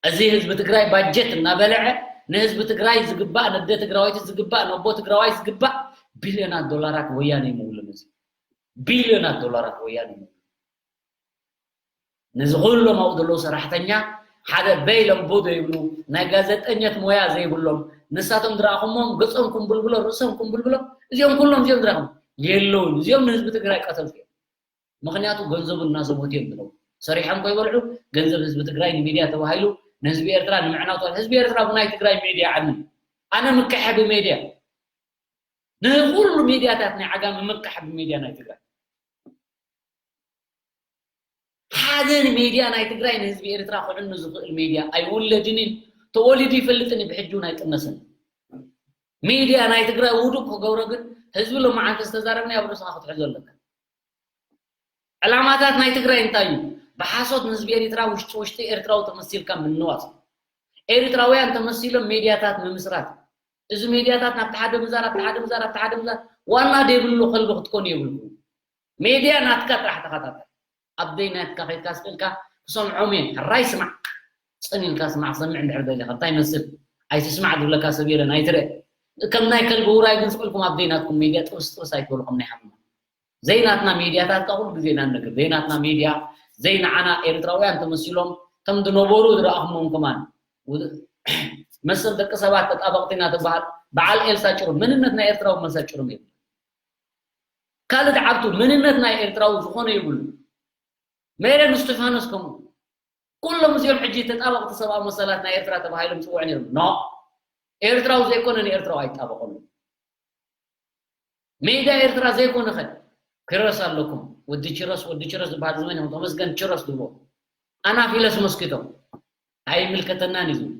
እዚ ህዝቢ ትግራይ ባጀት እናበልዐ ንህዝቢ ትግራይ ዝግባእ ነደ ትግራወይቲ ዝግባእ ነቦ ትግራዋይ ዝግባእ ቢልዮናት ዶላራት ወያነ ይምውሉ ነዚ ቢልዮናት ዶላራት ወያነ ይምውሉ ነዚ ኩሎም ኣብኡ ዘለዉ ሰራሕተኛ ሓደ በይሎም ቡ ዘይብሉ ናይ ጋዜጠኘት ሞያ ዘይብሎም ንሳቶም ዝረኣኹሞም ገፆም ኩምብልብሎ ርእሶም ኩምብልብሎ እዚኦም ኩሎም እዚኦም ዝረኣኹም የለውን እዚኦም ንህዝቢ ትግራይ ቀተልቲ እዮም ምክንያቱ ገንዘቡ እናሰቦት እዮም ዝነው ሰሪሖም ከይበልዑ ገንዘብ ህዝቢ ትግራይ ንሚድያ ተባሂሉ ንህዝቢ ኤርትራ ንምዕናው ተባሂሉ ህዝቢ ኤርትራ ብናይ ትግራይ ሚድያ ዓኒ ኣነ ምክሐ ብሜድያ ንኩሉ ሚድያታት ናይ ዓጋም ምምካሕ ብሚድያ ናይ ትግራይ ሓደ ሚድያ ናይ ትግራይ ንህዝቢ ኤርትራ ክዕኑ ዝኽእል ሚድያ ኣይውለድንን ተወሊዱ ይፈልጥን ብሕጂ ናይ ጥነስን ሚድያ ናይ ትግራይ ውዱቅ ክገብሮ ግን ህዝቢ ሎማዓንቲ ዝተዛረብና ኣብ ርእስኻ ክትሕዞ ኣለካ ዕላማታት ናይ ትግራይ እንታይ እዩ ብሓሶት ንህዝቢ ኤርትራ ውሽጢ ውሽጢ ኤርትራዊ ተመሲልካ ምንዋስ ኤርትራውያን ተመሲሎም ሚድያታት ምምስራት እዚ ሚድያታት ናብቲ ሓደ ምዛር ኣብቲ ሓደ ምዛር ኣብቲ ሓደ ምዛር ዋና ደይብሉ ከልቢ ክትኮኑ የብልኩም ሚድያ ናትካ ጥራሕ ተኸታተል ኣብ ደይ ናትካ ከይድካ ስቕ ኢልካ ክሰምዖም እየ ሕራይ ስማዕ ፅን ኢልካ ስማዕ ሰምዕ እንድሕር ደሊኻ እንታይ ይመስል ኣይትስማዕ ዝብለካ ሰብ የለን ኣይትርእ ከም ናይ ከልቢ ውራይ ግን ስቕ ኢልኩም ኣብ ደይ ናትኩም ሚድያ ጥብስ ጥብስ ኣይትበሉ ከም ናይ ሓመማ ዘይናትና ሜድያታት ከኣ ኩሉ ግዜ ኢና ንነግር። ዘይናትና ሜድያ፣ ዘይንዓና ኤርትራውያን ተመሲሎም ከም ዝነበሩ ዝረኣኹሞም ከማን። ውድ-፣ መሰል ደቂ ሰባት ተጣበቕቲ ኢና ትበሃል። በዓል ኤልሳ ጭሩም፣ መንነት ናይ ኤርትራዊ መሰል ጭሩም የብሉ። ካልድ ዓብዱ፣ መንነት ናይ ኤርትራዊ ዝኾነ የብሉ። ሜሮን እስጢፋኖስ ከምኡ። ኩሎም እዚኦም ሕጂ ተጣበቕቲ ሰብኣዊ መሰላት ናይ ኤርትራ ተባሂሎም ይጽውዑ ነይሮም። ኖ፣ ኤርትራዊ ዘይኮነ ንኤርትራዊ ኣይጣበቐሉ። ሜዳ ኤርትራ ዘይኮነ ኸ ክረስ ኣለኩም። ወዲ ችረስ፣ ወዲ ችረስ ዝበሃል ዝመን እዮም። ተመስገን ችረስ ዝብሎ። ኣናፊለስ መስኪቶም። ኣይምልከተናን እዩ ዝብል።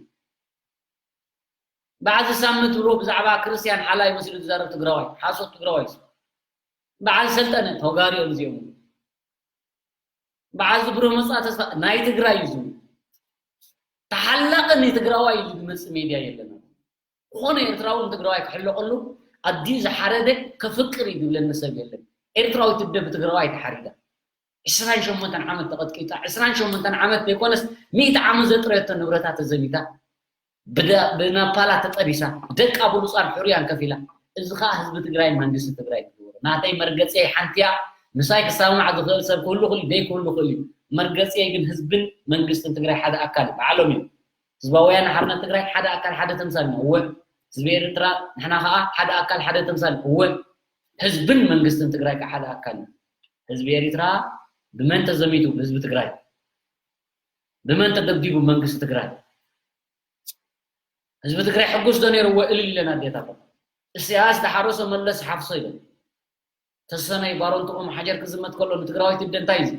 በዓል ሳምንት ብሎ ብዛዕባ ክርስቲያን ሓላይ መሲሉ ዝዛረብ ትግራዋይ፣ ሓሶት ትግራዋይ እዩ። በዓል ሰልጠነ ተወጋሪኦም እዚኦም። በዓል ዝብሮ መጻ ተስፋ ናይ ትግራይ እዩ ዝብል። ተሓላቂ ንትግራዋይ እዩ ዝመጽእ ሜድያ የለን። ዝኾነ ኤርትራዊ ንትግራዋይ ክሕለቀሉ ኣዲኡ ዝሓረደ ከፍቅር እዩ ዝብለኒ ሰብ የለን። ኤርትራዊት ኣደ ብትግራዋይ ተሓሪዳ። ዕስራን ሸሞንተን ዓመት ተቐጥቂጣ፣ ዕስራን ሸሞንተን ዓመት ዘይኮነስ ሚእቲ ዓመት ዘጥረየቶ ንብረታ ተዘሚታ፣ ብዳ-፣ ብናፓላ ተጠቢሳ፣ ደቃ ብሉጻን ሕሩያን ከፊላ። እዚ ኸኣ ህዝቢ ትግራይ መንግስቲ ትግራይ ትግበሮ። ናተይ መርገጺየይ ሓንቲ እያ። ምሳይ ክሰማማዕ ዝኽእል ሰብ ክህሉ ይኽእል እዩ፣ ዘይክህሉ ይኽእል እዩ። መርገጺየይ ግን ህዝብን መንግስትን ትግራይ ሓደ ኣካል እዩ። ባዕሎም እዮም። ህዝባዊ ወያነ ሓርነት ትግራይ ሓደ ኣካል ሓደ ተምሳል ኢና። እወ። ህዝቢ ኤርትራ ንሕና ኸኣ ሓደ ኣካል ሓደ ተምሳል። እወ። ህዝብን መንግስትን ትግራይ ከዓ ሓደ ኣካል እዩ። ህዝቢ ኤርትራ ብመን ተዘሚቱ? ብህዝቢ ትግራይ። ብመን ተደብዲቡ? መንግስቲ ትግራይ። ህዝቢ ትግራይ ሕጉስ ዶ ነይሩ? እወ እልል ኢለን ኣዴታቶም። እስያስ ዝሓረሶ መለስ ሓፍሶ ኢለን። ተሰነይ ባሮንትኦም ሓጀር ክዝመት ከሎ ንትግራዋይት ኣደ እንታይ እዩ?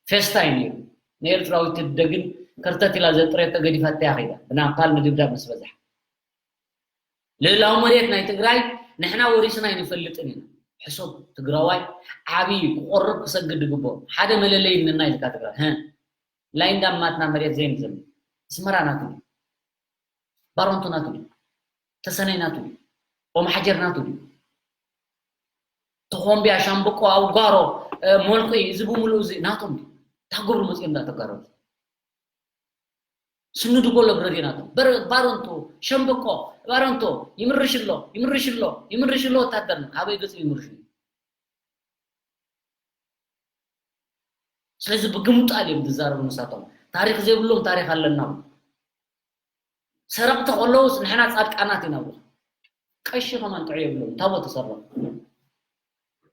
ፌስታ እዩ ነይሩ። ንኤርትራዊት ኣደ ግን ከርተት ኢላ ዘጥረየቶ ገዲፋቶ እያ ከይዳ። ብናፓል ምድብዳብ ምስ በዝሓ። ልእላዊ መሬት ናይ ትግራይ ንሕና ወሪስና ኣይንፈልጥን ኢና። ሕሰብ ትግራዋይ ዓብዪ ክቆርብ ክሰግድ ዝግብኦ። ሓደ መለለይ እንና ኢልካ ትግራይ። ህ። ላይንዳ ማትና መሬት ዘይንዘም። ኣስመራ ናቱ ድዩ? ባሮንቶ ናቱ ድዩ? ተሰነይ ናቱ ድዩ? ኦም ሓጀር ናቱ ድዩ? ተኾምቢያ፣ ሻምብቆ፣ ኣውጋሮ፣ እ፣ ሞልቂ፣ እዚ ብምሉኡ እዚ ናቶም ድዩ? እንታይ ክገብሩ መፂኦም እንዳተጋረቡ? ስንዱ ጎሎ ብረድዮ ናቶም። በር-፣ ባሮንቶ፣ ሸምብቆ፣ ባሮንቶ፣ ይምርሽ ኣሎ፣ ይምርሽ ኣሎ፣ ይምርሽ ኣሎ ወታደርና። ኣበይ ገጹ ይምርሽ? ስለዚ ብግምጣል እዮም ዝዛረቡ ንሳቶም። ታሪኽ ዘይብሎም ታሪኽ ኣለና። ሰረቕቲ ከለውስ ንሕና ጻድቃናት ኢና ብሎም። ቀሺ ከማን ጥዑይ የብሎም። ታቦት ተሰረቕ።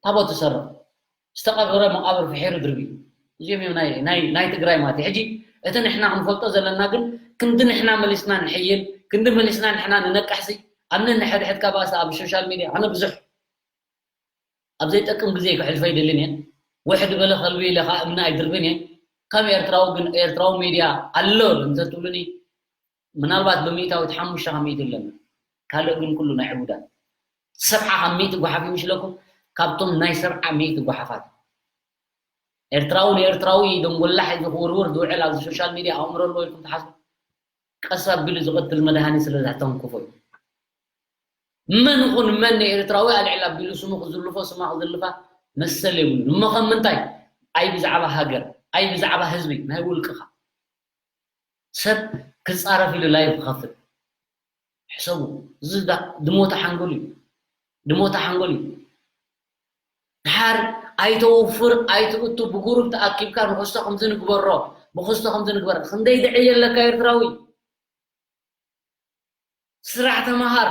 ታቦት ተሰረቕ። ዝተቐበረ መቓብር ፍሒሩ ድርቢ። እዚኦም እዮም ናይ፣ ናይ፣ ናይ ትግራይ ማለት እዩ። ሕጂ እቲ ንሕና ክንፈልጦ ዘለና ግን ክንዲ ንሕና መሊስና ንሕይል፣ ክንዲ መሊስና ንሕና ንነቅሕሲ፣ ኣብ ነንሕድሕድካ ባእሲ ኣብ ሶሻል ሚድያ ኣነ ብዙሕ ኣብ ዘይጠቅም ግዜ ክሕልፎ ኣይደልን እየ። ውሕድ በለ ከልቢ ኢለ ከዓ እምኒ ኣይድርብን እየ። ከም ኤርትራዊ ግን ኤርትራዊ ሚድያ ኣሎ እንተትብሉኒ ምናልባት ብሚእታዊት ሓሙሽተ ካብ ሚእቲ ኣለና። ካልእ ግን ኩሉ ናይ ዕቡዳት። ሰብዓ ካብ ሚእቲ ጓሓፍ ይምሽለኩም፣ ካብቶም ናይ ሰብዓ ሚእቲ ጓሓፋት። ኤርትራዊ ንኤርትራዊ ደንጎላሕ ዝኽውርውር ዝውዕል ኣብዚ ሶሻል ሚድያ ኣእምሮ ኣለዎ ኢልኩም ትሓስቡ? ቀስ ኣቢሉ ዝቐትል መድሃኒ ስለ ዘተንክፎ እዩ። መን ይኹን መን ንኤርትራዊ ኣልዕል ኣቢሉ ስሙ ክዝልፎ፣ ስማ ክዝልፋ መሰል የብሉን። እሞ ከም ምንታይ? ኣይ ብዛዕባ ሃገር፣ ኣይ ብዛዕባ ህዝቢ፣ ናይ ውልቅኻ። ሰብ ክጻረፍ ኢሉ ላይቭ ክኸፍት። ሕሰቡ። እዚ ዳ-፣ ድሞተ ሓንጎል እዩ። ድሞተ ሓንጎል እዩ። ድሓር ኣይተውፍር፣ ኣይትእቱ፣ ብጉሩፕ ተኣኪብካ ንክስቶ ከምዚ ንግበሮ፣ ብክስቶ ከምዚ ንግበር። ክንደይ ድዕይ ኣለካ ኤርትራዊ? ስራሕ ተመሃር።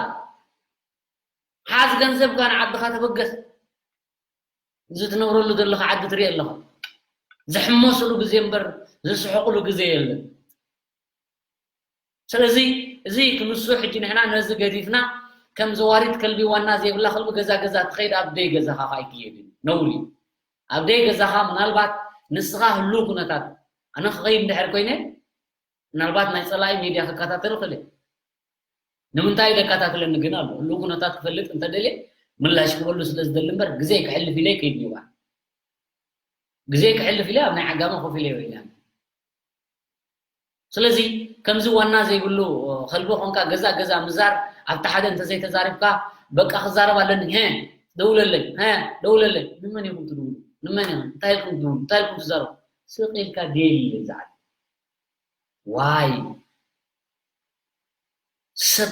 ሓዝ ገንዘብካ ንዓድኻ ተበገስ። እዚ ትነብረሉ ዘለኻ ዓዲ ትርኢ ኣለኻ። ዝሕመሱሉ ግዜ እምበር ዝስሕቑሉ ግዜ የለን። ስለዚ እዚ ክንሱ ሕጂ ንሕና ነዚ ገዲፍና ከም ዘዋሪት ከልቢ ዋና ዘይብላ ከልቢ ገዛ ገዛ ትኸይድ ኣብ ደይ ገዛኻ ከኣ ኣይክየድን። ነውሪ። ኣብ ደይ ገዛኻ ምናልባት ንስኻ ህሉው ኩነታት ኣነ ክኸይድ እንድሕር ኮይነ ምናልባት ናይ ጸላኢ ሜድያ ክከታተል ይኽእል እየ። ንምንታይ ዘከታትለኒ ግን ኣሎ። ህሉው ኩነታት ክፈልጥ እንተደልየ ምላሽ ክበሉ ስለ ዝደሊ እምበር ግዜ ክሕልፍ ኢለ ይከይድ ይባል። ግዜ ክሕልፍ ኢለ ኣብ ናይ ዓጋመ ኮፍ ኢለ ይበይና። ስለዚ ከምዚ ዋና ዘይብሉ ከልቢ ኾንካ ገዛ ገዛ ምዛር ኣብቲ ሓደ እንተዘይተዛሪብካ በቃ ክዛረብ ኣለኒ ሄ ደውለለይ ሄ ደውለለይ ንመን ኢኹም ትድውሉ? ንመን ኢኹም? እንታይ ኢልኩም ትድውሉ? እንታይ ኢልኩም ትዛረቡ? ስቕ ኢልካ ዴሊ ይብል ዝዓል። ዋይ ሰብ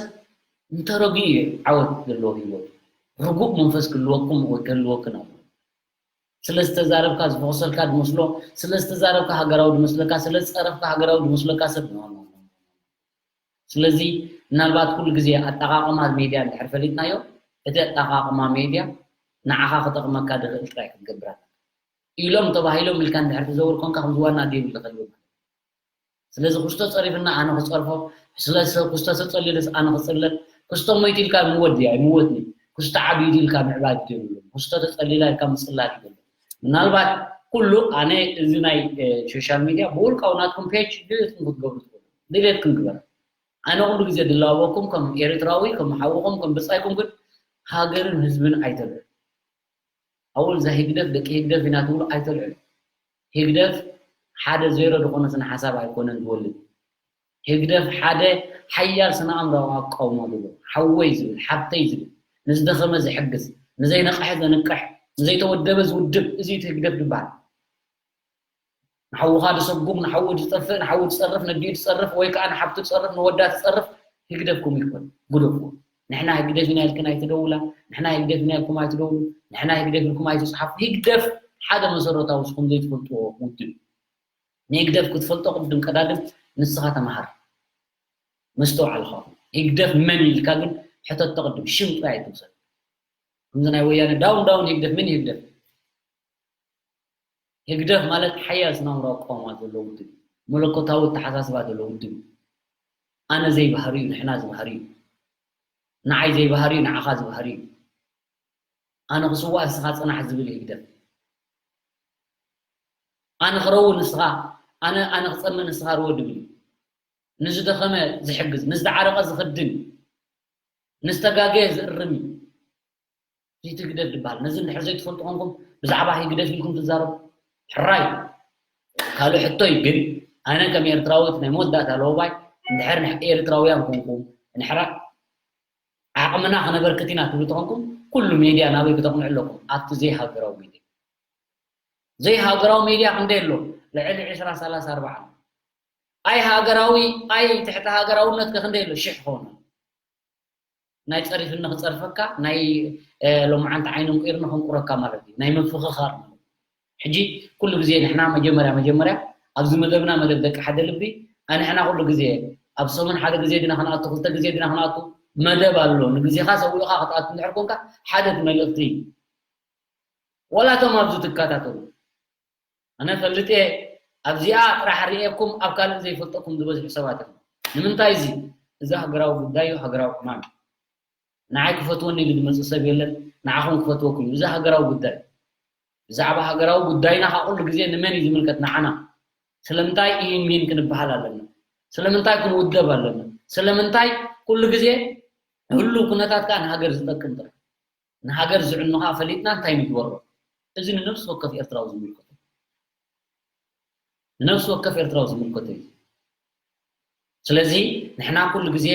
እንተረጊኡ እዩ ዓወት ዘለዎ ህይወት። ርጉእ መንፈስ ክህልወኩም ወይ ክህልወክን ኣለዎ። ስለ ዝተዛረብካ ዝፈኾሰልካ ዝመስሎ፣ ስለ ዝተዛረብካ ሃገራዊ ዝመስለካ፣ ስለ ዝፀረፍካ ሃገራዊ ዝመስለካ ሰብ ነው። ስለዚ ምናልባት ኩሉ ግዜ ኣጠቓቕማ ሜድያ እንድሕር ፈሊጥናዮ፣ እቲ ኣጠቓቕማ ሜድያ ንዓኻ ክጠቕመካ ዝኽእል ጥራይ ክትገብር ኣለካ። ኢሎም ተባሂሎም ኢልካ እንድሕር ትዘውር ኮንካ፣ ከምዚ ዋና ድብል ዝኸልብል ማለት። ስለዚ ክስቶ ጸሪፍና ኣነ ክጸርፎ፣ ስለ ክስቶ ተጸሊሉስ ኣነ ክጽለል። ክስቶ ሞይቱ ኢልካ ምወት ድያ ይምወትኒ። ክስቶ ዓብዩ ኢልካ ምዕባይ ድብል። ክስቶ ተጸሊላ ኢልካ ምጽላል ይብል። ምናልባት ኩሉ ኣነ እዚ ናይ ሶሻል ሚድያ ብውልቃዊ ናትኩም ፔጅ ድሌትኩም ክትገብሩ ትኽእሉ። ድሌትኩም ግበር። ኣነ ኩሉ ግዜ ድላበኩም ከም ኤርትራዊ፣ ከም ሓውኹም፣ ከም ብጻይኩም ግን ሃገርን ህዝብን ኣይተልዕሉ። ኣወል እዛ ህግደፍ ደቂ ህግደፍ ኢና ትብሉ ኣይተልዕሉ። ህግደፍ ሓደ ዜሮ ዝኾነ ስነ ሓሳብ ኣይኮነን ዝወልድ። ህግደፍ ሓደ ሓያል ስነ ኣእምራዊ ኣቃውማ ዘለዎ፣ ሓወይ ዝብል፣ ሓብተይ ዝብል፣ ንዝደኸመ ዝሕግዝ፣ ንዘይነቕሐ ዘንቅሕ፣ ንዘይተወደበ ዝውድብ፣ እዚ እቲ ህግደፍ ዝበሃል። ንሓውኻ ዝሰጉም፣ ንሓዉ ዝጠፍእ፣ ንሓዉ ዝጸርፍ፣ ነዲኡ ዝጸርፍ፣ ወይ ከኣ ንሓብቱ ዝጸርፍ፣ ንወዳ ዝጸርፍ ህግደፍኩም ይኮን፣ ግደፍዎ። ንሕና ህግደፍ ኢና ኢልክን ኣይትደውላ፣ ንሕና ህግደፍ ኢና ኢልኩም ኣይትደውሉ፣ ንሕና ህግደፍ ኢልኩም ኣይትጽሓፉ። ህግደፍ ሓደ መሰረታዊ ንስኹም ዘይትፈልጥዎ ውድብ እዩ። ንህግደፍ ክትፈልጦ ቅድም ቀዳድም ንስኻ ተመሃር። መስተውዓል ኸ ህግደፍ መን ኢልካ ግን ሕተቶ ቅድም፣ ሽም ጥራይ ኣይትውሰድ። ከምዚ ናይ ወያነ ዳውን ዳውን ህግደፍ፣ መን ህግደፍ? ህግደፍ ማለት ሓያል ስነ ኣእምራዊ ኣቃውማ ዘለዎ ውድብ እዩ። መለኮታዊ ኣተሓሳስባ ዘለዎ ውድብ እዩ። ኣነ ዘይባህሪ እዩ፣ ንሕና ዝባህሪ እዩ። ንዓይ ዘይባህሪ እዩ፣ ንዓኻ ዝባህሪ እዩ። ኣነ ክስዋእ ንስኻ ጽናሕ ዝብል እዩ ህግደፍ። ኣነ ክረዊ ንስኻ፣ ኣነ ኣነ ክጸምእ ንስኻ ርወ ድብል እዩ። ንዝደኸመ ዝሕግዝ፣ ንዝተዓረቐ ዝኽድን፣ ንዝተጋገየ ዝእርም እዩ። እዚ ህግደፍ ዝበሃል። ነዚ እንድሕር ዘይትፈልጡ ኮንኩም ብዛዕባ ህግደፍ ኢልኩም ትዛረቡ። ሕራይ ካልእ ሕቶ እዩ፣ ግን ኣነ ከም ኤርትራዊ እቲ ናይ መወዳእታ ለውባይ፣ እንድሕር ንሕ-፣ ኤርትራውያን ኮንኩም፣ እንድሕር ዓቕምና ከነበርክት ኢና ትብሉ ተኾንኩም፣ ኩሉ ሜድያ ናበይ ክተቕንዑ ኣለኩም? ኣብቲ ዘይሃገራዊ ሜድያ። ዘይሃገራዊ ሜድያ ክንደይ ኣሎ? ልዕሊ ዕስራ፣ ሰላሳ፣ ኣርባዓ ኣሎ። ኣይ ሃገራዊ፣ ኣይ ትሕቲ ሃገራውነት ከ ክንደይ ኣሎ? ሽሕ ክኸውን ኣሎ። ናይ ጸሪፍኒ ክጸርፈካ፣ ናይ፣ እ፣ ሎማዓንቲ ዓይኖም ቁይርኒ ከንቁረካ ማለት እዩ። ናይ ምፍኽኻር ማለት እዩ። ሕጂ ኩሉ ግዜ ንሕና መጀመርያ፣ መጀመርያ ኣብዚ መደብና፣ መደብ ደቂ ሓደ ልቢ፣ ኣንሕና ኩሉ ግዜ ኣብ ሰሙን ሓደ ግዜ ድና ክንኣቱ፣ ክልተ ግዜ ድና ክንኣቱ፣ መደብ ኣሎ። ንግዜኻ ሰዊእኻ ክትኣቱ እንድሕር ኮንካ ሓደ እቲ መልእኽቲ እዩ። ወላ እቶም ኣብዚ ትከታተሉ፣ ኣነ ፈልጥ እየ፣ ኣብዚኣ ጥራሕ ርእየኩም ኣብ ካልእ ዘይፈልጠኩም ዝበዝሑ ሰባት ኣለዉ። ንምንታይ እዚ? እዚ ሃገራዊ ጉዳይ እዩ፣ ሃገራዊ ዕማም እዩ። ንዓይ ክፈትወኒ ኢሉ ዝመጽእ ሰብ የለን፣ ንዓኹም ክፈትወኩም እዩ። እዚ ሃገራዊ ጉዳይ እዩ። ብዛዕባ ሃገራዊ ጉዳይና ከዓ ኩሉ ግዜ ንመን እዩ ዝምልከት? ንዓና። ስለምንታይ ኢሂን ሚሂን ክንበሃል ኣለና? ስለምንታይ ክንውደብ ኣለና? ስለምንታይ ኩሉ ግዜ ህሉው ኩነታት ከዓ ንሃገር ዝጠቅም ጥራሕ? ንሃገር ዝዕኑ ከዓ ፈሊጥና እንታይ ንግበሮ? እዚ ንነፍሲ ወከፍ ኤርትራዊ ዝምልከቶ፣ ንነፍሲ ወከፍ ኤርትራዊ ዝምልከቶ እዩ። ስለዚ ንሕና ኩሉ ግዜ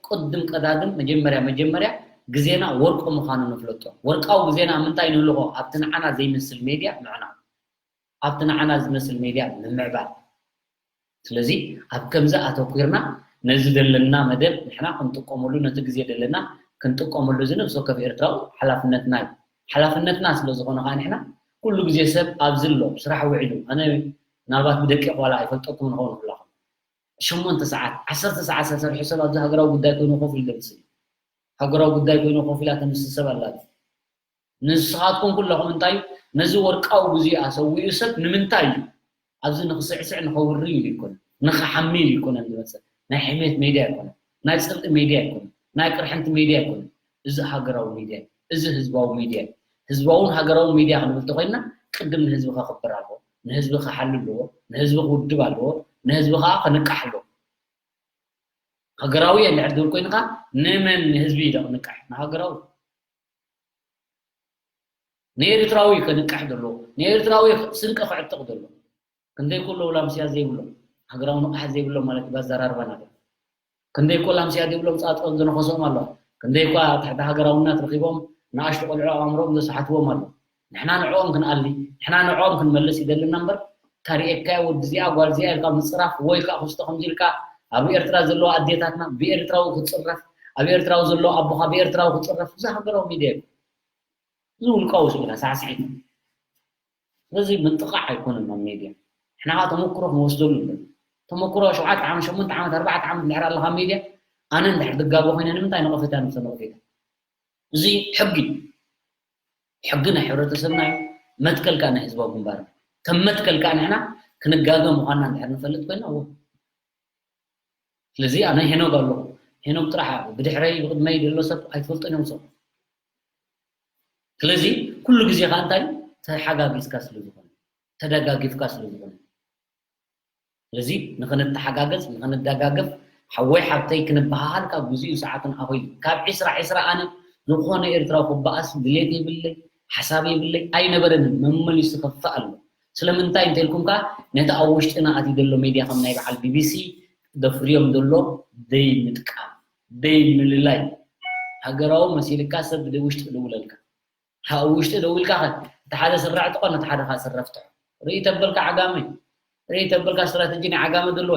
ቅድም ቀዳድም መጀመርያ መጀመርያ ግዜና ወርቂ ምዃኑ ንፍለጦ። ወርቃዊ ግዜና ኣብ ምንታይ ንህልቆ? ኣብቲ ንዓና ዘይመስል ሜድያ ምዕናው፣ ኣብቲ ንዓና ዝመስል ሜድያ ምምዕባል። ስለዚ ኣብ ከምዚ ኣተኲርና ነዚ ዘለና መደብ ንሕና ክንጥቀመሉ፣ ነቲ ግዜ ዘለና ክንጥቀመሉ፣ እዚ ነብሲ ወከፍ ኤርትራዊ ሓላፍነትና እዩ። ሓላፍነትና ስለ ዝኾነ ከዓ ንሕና ኩሉ ግዜ ሰብ ኣብዚ ኣሎ፣ ስራሕ ውዒሉ፣ ኣነ ምናልባት ብደቂቕ ዋላ ኣይፈልጠኩም ንኸውን ኩላኹም። ሸሞንተ ሰዓት፣ ዓሰርተ ሰዓት ዝሰርሐ ሰብ ኣብዚ ሃገራዊ ጉዳይ ኮይኑ ኮፍ ኢሉ ደምስል። ሃገራዊ ጉዳይ ኮይኑ ኮፍ ኢላ ተምስል ሰብ ኣላት። ንስኻትኩም ኩለኹም እንታይ እዩ፣ ነዚ ወርቃዊ ግዜኡ ኣሰዊኡ ሰብ ንምንታይ እዩ? ኣብዚ ንኽስዕስዕ ንኸውሪ ኢሉ ይኮነ፣ ንኽሓሚ ኢሉ ይኮነ ዝመጽእ። ናይ ሕሜት ሜድያ ኣይኮነ፣ ናይ ጽልኢ ሜድያ ኣይኮነ፣ ናይ ቅርሕንቲ ሜድያ ኣይኮነ። እዚ ሃገራዊ ሜድያ እዩ። እዚ ህዝባዊ ሜድያ እዩ። ህዝባውን ሃገራውን ሜድያ ክንብል ተኾይንና ቅድም ንህዝቢ ከኽብር ኣለዎ፣ ንህዝቢ ክሓሉ ኣለዎ፣ ንህዝቢ ክውድብ ኣለዎ፣ ንህዝቢ ከዓ ክንቃሕ ኣለዎ። ሃገራዊ እየ እንድሕር ትብል ኮይንካ ንመን ንህዝቢ እዩ ዶ ክንቃሕ? ንሃገራዊ። ንኤርትራዊ እዩ ከንቃሕ ዘለዎ፣ ንኤርትራዊ ስንቂ ክዕጥቕ ዘለዎ። ክንደይ ኩሎ ላምስያ ዘይብሎም፣ ሃገራዊ ንቕሓት ዘይብሎም ማለት እዩ፣ ባዛራርባ ነገር። ክንደይ እኮ ላምስያ ዘይብሎም ጻጽኦም ዝነኸሶም ኣለዋ። ክንደይ እኳ ትሕቲ ሃገራውነት ረኺቦም ንኣሽቱ ቆልዑ ኣእምሮኦም ዘስሓትዎም ኣለዉ። ንሕና ንዕኦም ክንኣሊ፣ ንሕና ንዕኦም ክንመልስ ይደልና እምበር፣ ታሪኤካያ ወዲ እዚኣ ጓል እዚኣ ኢልካ ምጽራፍ ወይ ከኣ ክስቶ ከምዚ ኢልካ ኣብ ኤርትራ ዘለዋ ኣዴታትና ብኤርትራዊ ክጽረፍ፣ ኣብ ኤርትራዊ ዘሎ ኣቦኻ ብኤርትራዊ ክጽረፍ፣ እዚ ሃገራዊ ሚድያ እዩ። እዚ ውልቃዊ ስኢላ ሳዕስዒት። ስለዚ ምጥቓዕ ኣይኮነን ኣብ ሜድያ። ንሕና ከዓ ተመክሮ ክንወስደሉ ኣለና። ተመክሮ ሸውዓተ ዓመት፣ ሸሞንተ ዓመት፣ ኣርባዕተ ዓመት እንድሕር ኣለካ ኣብ ሜድያ፣ ኣነ እንድሕር ዝጋገ ኮይነ ንምንታይ ነቐፌታ ንብሰ ነቐፌታ? እዚ ሕጊ እዩ። ሕጊ ናይ ሕብረተሰብና እዩ። መትከል ከዓ ናይ ህዝባዊ ግንባር እዩ። ከም መትከል ከዓ ንሕና ክንጋገ ምዃንና እንድሕር ንፈልጥ ኮይና፣ እወ። ስለዚ ኣነ ሄኖግ ኣለኹ። ሄኖግ ጥራሕ ብድሕረይ ብቕድመይ ዘሎ ሰብ ኣይትፈልጦን እዮም ሰብ። ስለዚ ኩሉ ግዜ ከዓ እንታይ ተሓጋጊዝካ ስለ ዝኾነ፣ ተደጋጊፍካ ስለ ዝኾነ። ስለዚ ንኽንተሓጋገዝ፣ ንኽንደጋገፍ፣ ሓወይ ሓብተይ ክንበሃሃል ካብ ግዜኡ ሰዓቱን ኣኾይ ካብ ዒስራ ዒስራ ኣነ ዝኾነ ኤርትራዊ ክበኣስ ድሌት የብለይ፣ ሓሳብ የብለይ፣ ኣይነበረንን፣ መመሊሱ ከፍእ ኣሎ። ስለምንታይ እንተልኩም ከኣ ነቲ ኣብ ውሽጥና ኣትዩ ዘሎ ሜድያ ከም ናይ በዓል ቢቢሲ፣ ደ ፍሪዮም ዘሎ ደይ ምጥቃም፣ ደይ ምልላይ። ሃገራዊ መሲልካ ሰብ ብደ ውሽጢ ክድውለልካ። ካብ ውሽጢ ደው ኢልካ ኸ፣ እቲ ሓደ ስረ ኣዕጥቆ፣ ነቲ ሓደ ኸኣ ስረ ፍትሖ። ርኢ ተበልካ ዓጋመ፣ ርኢ ተበልካ ስትራተጂ ናይ ዓጋመ ደለዎ፣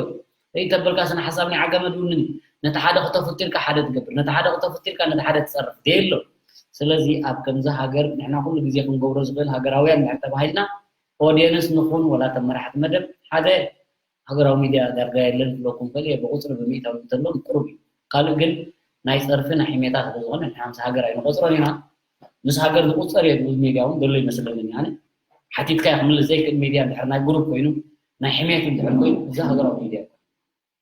ርኢ ተበልካ ስነ ሓሳብ ናይ ዓጋመ ድውንን እዩ። ነቲ ሓደ ክተፍቱ ኢልካ ሓደ ትገብር፣ ነቲ ሓደ ክተፍቱ ኢልካ ነቲ ሓደ ትጸርፍ። ደየሎ። ስለዚ ኣብ ከምዚ ሃገር ንሕና ኩሉ ግዜ ክንገብሮ ዝኽእል ሃገራውያን እንድሕር ተባሂልና፣ ኦድየንስ ንኹን ወላ ተመራሕቲ መደብ ሓደ ሃገራዊ ሚድያ ዳርጋ የለን ክብለኩም ክእል እየ፣ ብቁፅሪ ብምእታው እንተሎም ቅሩብ እዩ። ካልእ ግን ናይ ፀርፊ ናይ ሕሜታ ስለ ዝኾነ ንሓምሳ ሃገር ኣይንቆፅሮን ኢና። ምስ ሃገር ዝቁፀር እየ ዝብል ሚድያ እውን ዘሎ ይመስለኒ። ኣነ ሓቲትካ ክምልስ ዘይክእል ሚድያ እንድሕር ናይ ግሩፕ ኮይኑ ናይ ሕሜት እንድሕር ኮይኑ እዚ ሃገራዊ ሚድያ እዩ።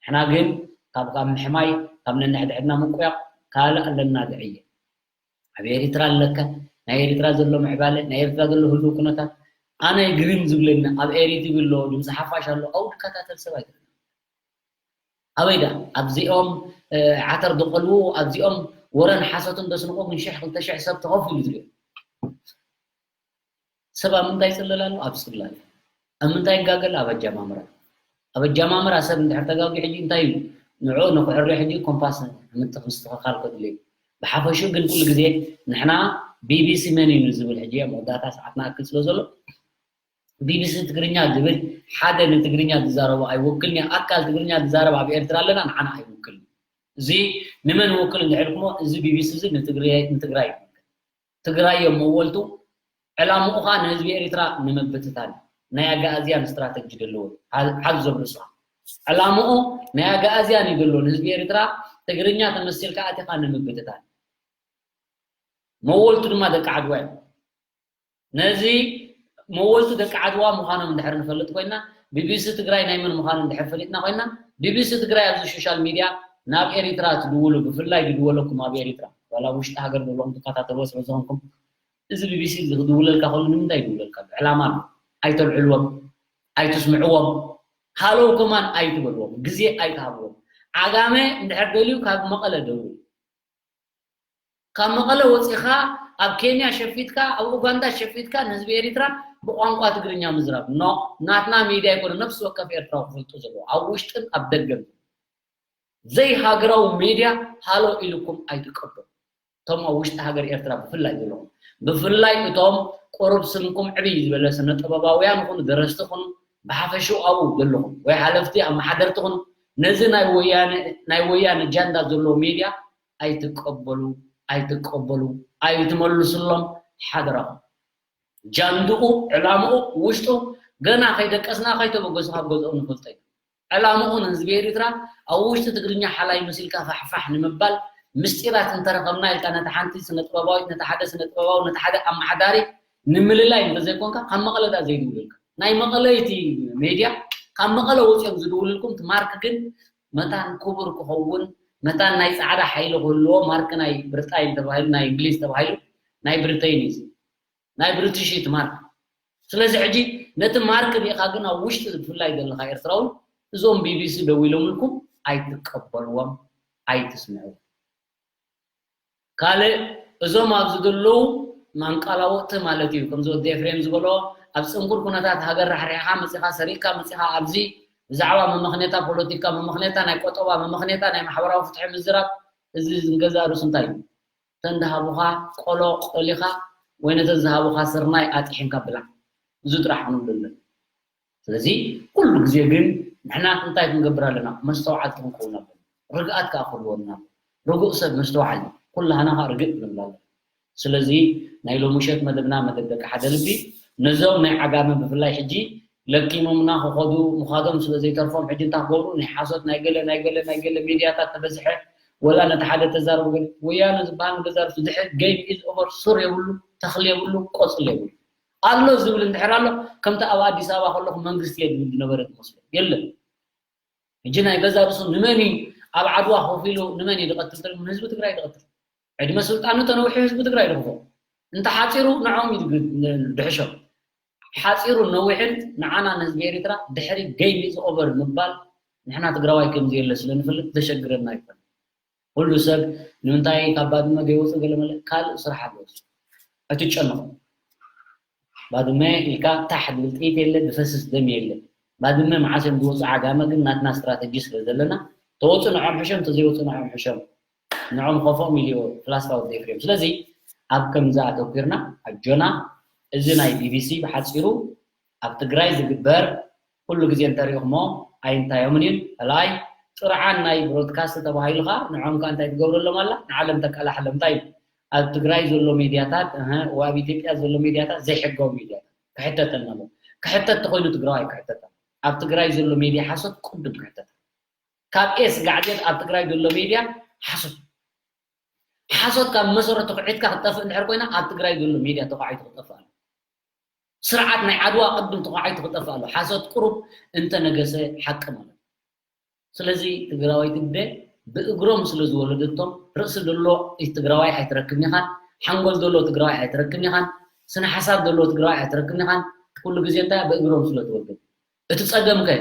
ንሕና ግን ካብ ካብ ምሕማይ ካብ ነንሕድሕድና ምቁያቕ ካልእ ኣለና ዝዕየ ኣብ ኤሪትራ ኣለካ ናይ ኤሪትራ ዘሎ ምዕባለ ናይ ኤሪትራ ዘሎ ህልው ኩነታት ኣነ ግርም ዝብለኒ ኣብ ኤሪ ቲቪ ኣሎ ድምፂ ሓፋሽ ኣሎ ኣው ድከታተል ሰብ ኣይትረክብ ኣበይ ዳ ኣብዚኦም ዓተር ዝቆልዉ ኣብዚኦም ወረን ሓሶትን ዘስንቑ ምን ሽሕ ክልተ ሽሕ ሰብ ተኸፊሉ ዝሪኦ ሰብ ኣብ ምንታይ ይፅለል ኣሎ ኣብ ፅላል ኣብ ምንታይ ይጋገል ኣብ ኣጃማምራ ኣብ ኣጃማምራ ሰብ እንድሕር ተጋጊ ሕጂ እንታይ እዩ ንዑ ንክዕሪ ሕጂ ኮምፓስ ምትኽ ምስትኽኻል ከድልዩ ብሓፈሹ ግን ኩሉ ግዜ ንሕና ቢቢሲ መን እዩ ዝብል ሕጂ ኣብ መወዳእታ ሰዓት ንኣክል ስለ ዘሎ ቢቢሲ ትግርኛ ዝብል ሓደ ንትግርኛ ዝዛረቡ ኣይወክልን እዩ ኣካል ትግርኛ ዝዛረብ ኣብ ኤርትራ ኣለና ንዓና ኣይውክልን እዚ ንመን ይውክል እንድሕር ኩሞ እዚ ቢቢሲ እዚ ንትግራይ ይውክል ትግራይ እዮም መወልቱ ዕላምኡ ከዓ ንህዝቢ ኤሪትራ ንምብትታን ናይ ኣጋኣዝያን ስትራተጂ ዘለዎ ሓዞም ርእስኻ ዕላምኡ ናይ ኣጋኣዝያን እዩ ዘለዎ ንህዝቢ ኤሪትራ ትግርኛ ተመሲልካ ኣቲኻ ንምብትታን መወልቱ ድማ ደቂ ዓድዋ እዮም ነዚ መወልቱ ደቂ ዓድዋ ምዃኖም እንድሕር ንፈልጥ ኮይና ቢቢሲ ትግራይ ናይ መን ምዃኑ እንድሕር ፈሊጥና ኮይና ቢቢሲ ትግራይ ኣብዚ ሶሻል ሚድያ ናብ ኤሪትራ ትድውሉ ብፍላይ ዝድወለኩም ኣብ ኤሪትራ ዋላ ውሽጢ ሃገር ዘለኹም ትከታተልዎ ስለ ዝኾንኩም እዚ ቢቢሲ እዚ ክድውለልካ ከሎ ንምንታይ ይድውለልካ ኣሎ ዕላማ ኣሎ ኣይተልዕልዎም ኣይትስምዕዎም ሃለው ከማን ኣይትበልዎም ግዜ ኣይትሃብዎም ዓጋመ እንድሕር ደልዩ ካብ መቐለ ደውል ካብ መቐለ ወፂኻ ኣብ ኬንያ ሸፊትካ ኣብ ኡጋንዳ ሸፊትካ ንህዝቢ ኤሪትራ ብቋንቋ ትግርኛ ምዝራብ ኖ ናትና ሚድያ ይኮነ ነፍሲ ወከፍ ኤርትራዊ ክፈልጡ ዘለዎ ኣብ ውሽጥን ኣብ ደገን ዘይሃገራዊ ሚድያ ሃሎ ኢልኩም ኣይትቀበሉ እቶም ኣብ ውሽጢ ሃገር ኤርትራ ብፍላይ ዘለኹም ብፍላይ እቶም ቁሩብ ስምኩም ዕብይ ዝበለ ስነ ጥበባውያን ይኹኑ ደረስቲ ይኹኑ ብሓፈሽኡ ኣብኡ ዘለኹም ወይ ሓለፍቲ ኣመሓደርቲ ይኹኑ ነዚ ናይ ወያነ ጃንዳ ዘለዎ ሚድያ ኣይትቀበሉ ኣይትቀበሉ ኣይትመልስሎም ሓደራኹም ጃንድኡ ዕላምኡ ውሽጡ ገና ከይደቀስና ከይተበገሱ ካብ ገዝኦም ንፈልጦ ኢና ዕላምኡ ንህዝቢ ኤሪትራ ኣብ ውሽጢ ትግርኛ ሓላይ መሲልካ ፋሕፋሕ ንምባል ምስጢራት እንተረኸብና ኢልካ ነቲ ሓንቲ ስነጥበባዊት ነቲ ሓደ ስነጥበባዊ ነቲ ሓደ ኣመሓዳሪ ንምልላይ እንተዘይኮንካ ካብ መቐለ ዳ ዘይድውልልካ ናይ መቐለይቲ ሜድያ ካብ መቐለ ወፂኦም ዝድውልልኩም እቲ ማርክ ግን መታን ክቡር ክኸውን መታን ናይ ፃዕዳ ሓይሊ ክህልዎ ማርክ ናይ ብርጣይል ተባሂሉ ናይ እንግሊዝ ተባሂሉ ናይ ብሪተይን እዩ ናይ ብሪትሽ እዩ እቲ ማርክ ስለዚ ሕጂ ነቲ ማርክ ሪኢኻ ግን ኣብ ውሽጢ ብፍላይ ዘለኻ ኤርትራዊ እዞም ቢቢሲ ደው ኢሎምልኩም ኣይትቀበልዎም ኣይትስምዑ ካልእ እዞም ኣብዚ ዘለዉ ማንቃላወጥቲ ማለት እዩ ከምዚ ወዲ ኤፍሬም ዝበሎ ኣብ ፅንኩር ኩነታት ሃገር ራሕሪሕኻ መፂኻ ሰሪቕካ መፂኻ ኣብዚ ብዛዕባ መመኽኔታ ፖለቲካ መመኽኔታ ናይ ቆጠባ መመኽኔታ ናይ ማሕበራዊ ፍትሒ ምዝራብ እዚ ዝንገዛ ርሱ እንታይ እዩ ተን ዝሃቡኻ ቆሎ ቆሊኻ ወይ ነተን ዝሃቡኻ ስርናይ ኣጥሒንካ ብላዕ እዚ ጥራሕ ክንብሉ ኣለና ስለዚ ኩሉ ግዜ ግን ንሕና እንታይ ክንገብር ኣለና መስተውዓልቲ ክንከውን ኣለና ርግኣት ከዓ ክህልወና ርጉእ ሰብ መስተውዓሊ ኩላህና ከዓ ርግእ ክንብል ኣለና ስለዚ ናይ ሎሚ ምሸት መደብና መደብ ደቂ ሓደ ልቢ ነዞም ናይ ዓጋመ ብፍላይ ሕጂ ለኪሞምና ክኸዱ ምኻዶም ስለ ዘይተርፎም ሕጂ እንታይ ክገብሩ ናይ ሓሶት ናይ ገለ ናይ ገለ ናይ ገለ ሚድያታት ተበዝሐ ወላ ነቲ ሓደ ተዛረቡ ግን ወያነ ዝበሃል ንገዛርሱ ድሕር game is over ሱር የብሉ ተኽሊ የብሉ ቆፅሊ የብሉ ኣሎ ዝብል እንድሕር ኣሎ ከምቲ ኣብ ኣዲስ ኣበባ ከለኹ መንግስቲ እየ ዝብል ዝነበረ ዝመስሎ የለን ሕጂ ናይ ገዛ ርእሱ ንመን እዩ ኣብ ዓድዋ ኮፍ ኢሉ ንመን እዩ ዝቐትል ተልሙ ንህዝቢ ትግራይ ዝቐትል ዕድመ ስልጣኑ ተነውሑ ህዝቢ ትግራይ ዝኽፎ እንተ ሓፂሩ ንዖም እዩ ድሕሾም ሓፂሩ ነዊሕን ንዓና ንህዝቢ ኤርትራ ድሕሪ game is over ምባል ንሕና ትግራዋይ ከምዚ የለ ስለ ንፈልጥ ዘሸግረና ይኮን ኩሉ ሰብ ንምንታይ ካብ ባድመ ዘይወፁ ገለመለ ካልእ ስራሕ ኣለዎ ኣይትጨነቑ ባድመ ኢልካ ታሕ ዝብል ጥይት የለ ዝፈስስ ደም የለ ባድመ መዓስ እዮም ዝወፁ ዓጋመ ግን ናትና ስትራተጂ ስለ ዘለና ተወፁ ንዖም ሕሸም ተዘይወፁ ንዖም ሕሸም ንዖም ከፎም ኢልዮ ፍላስፋ ወዲ ኤፍሬም ስለዚ ኣብ ከምዚ ኣተኩርና ኣጆና እዚ ናይ ቢቢሲ ብሓፂሩ ኣብ ትግራይ ዝግበር ኩሉ ግዜ እንተሪእኹሞ ኣይንታዮምን እዩ ላይክ ጥርዓን ናይ ብሮድካስት ተባሂሉ ከዓ ንዖም ከዓ እንታይ ትገብረሎም ኣላ ንዓለም ተቃላሕሎም እንታይ እዩ ኣብ ትግራይ ዘሎ ሚድያታት እህ፣ ወይ ኣብ ኢትዮጵያ ዘሎ ሚድያታት ዘይሕጋዊ ሚድያታት ክሕተተና ኣሎ ክሕተት ተኮይኑ ትግራዋይ ክሕተት ኣሎ ኣብ ትግራይ ዘሎ ሚድያ ሓሶት ቅድም ክሕተት ኣሎ ካብ ኤስ ጋዕዜት ኣብ ትግራይ ዘሎ ሚድያ ሓሶት ሓሶት ካብ መሰረቱ ክዕትካ ክትጠፍእ እንድሕር ኮይና ኣብ ትግራይ ዘሎ ሚድያ ተቋዒቱ ክጠፍእ ኣሎ ስርዓት ናይ ዓድዋ ቅድም ተቋዒቱ ክጠፍእ ኣሎ ሓሶት ቁሩብ እንተነገሰ ሓቂ ማለት ስለዚ ትግራዋይ ትግደ ብእግሮም ስለ ዝወለደቶም ርእሲ ዘሎ ትግራዋይ ኣይትረክብን ኢኻን ሓንጎል ዘሎ ትግራዋይ ኣይትረክብን ኢኻን ስነ ሓሳብ ዘሎ ትግራዋይ ኣይትረክብን ኢኻን ኩሉ ግዜ እንታይ ብእግሮም ስለ ዝወለዱ እቲ ጸገም ከ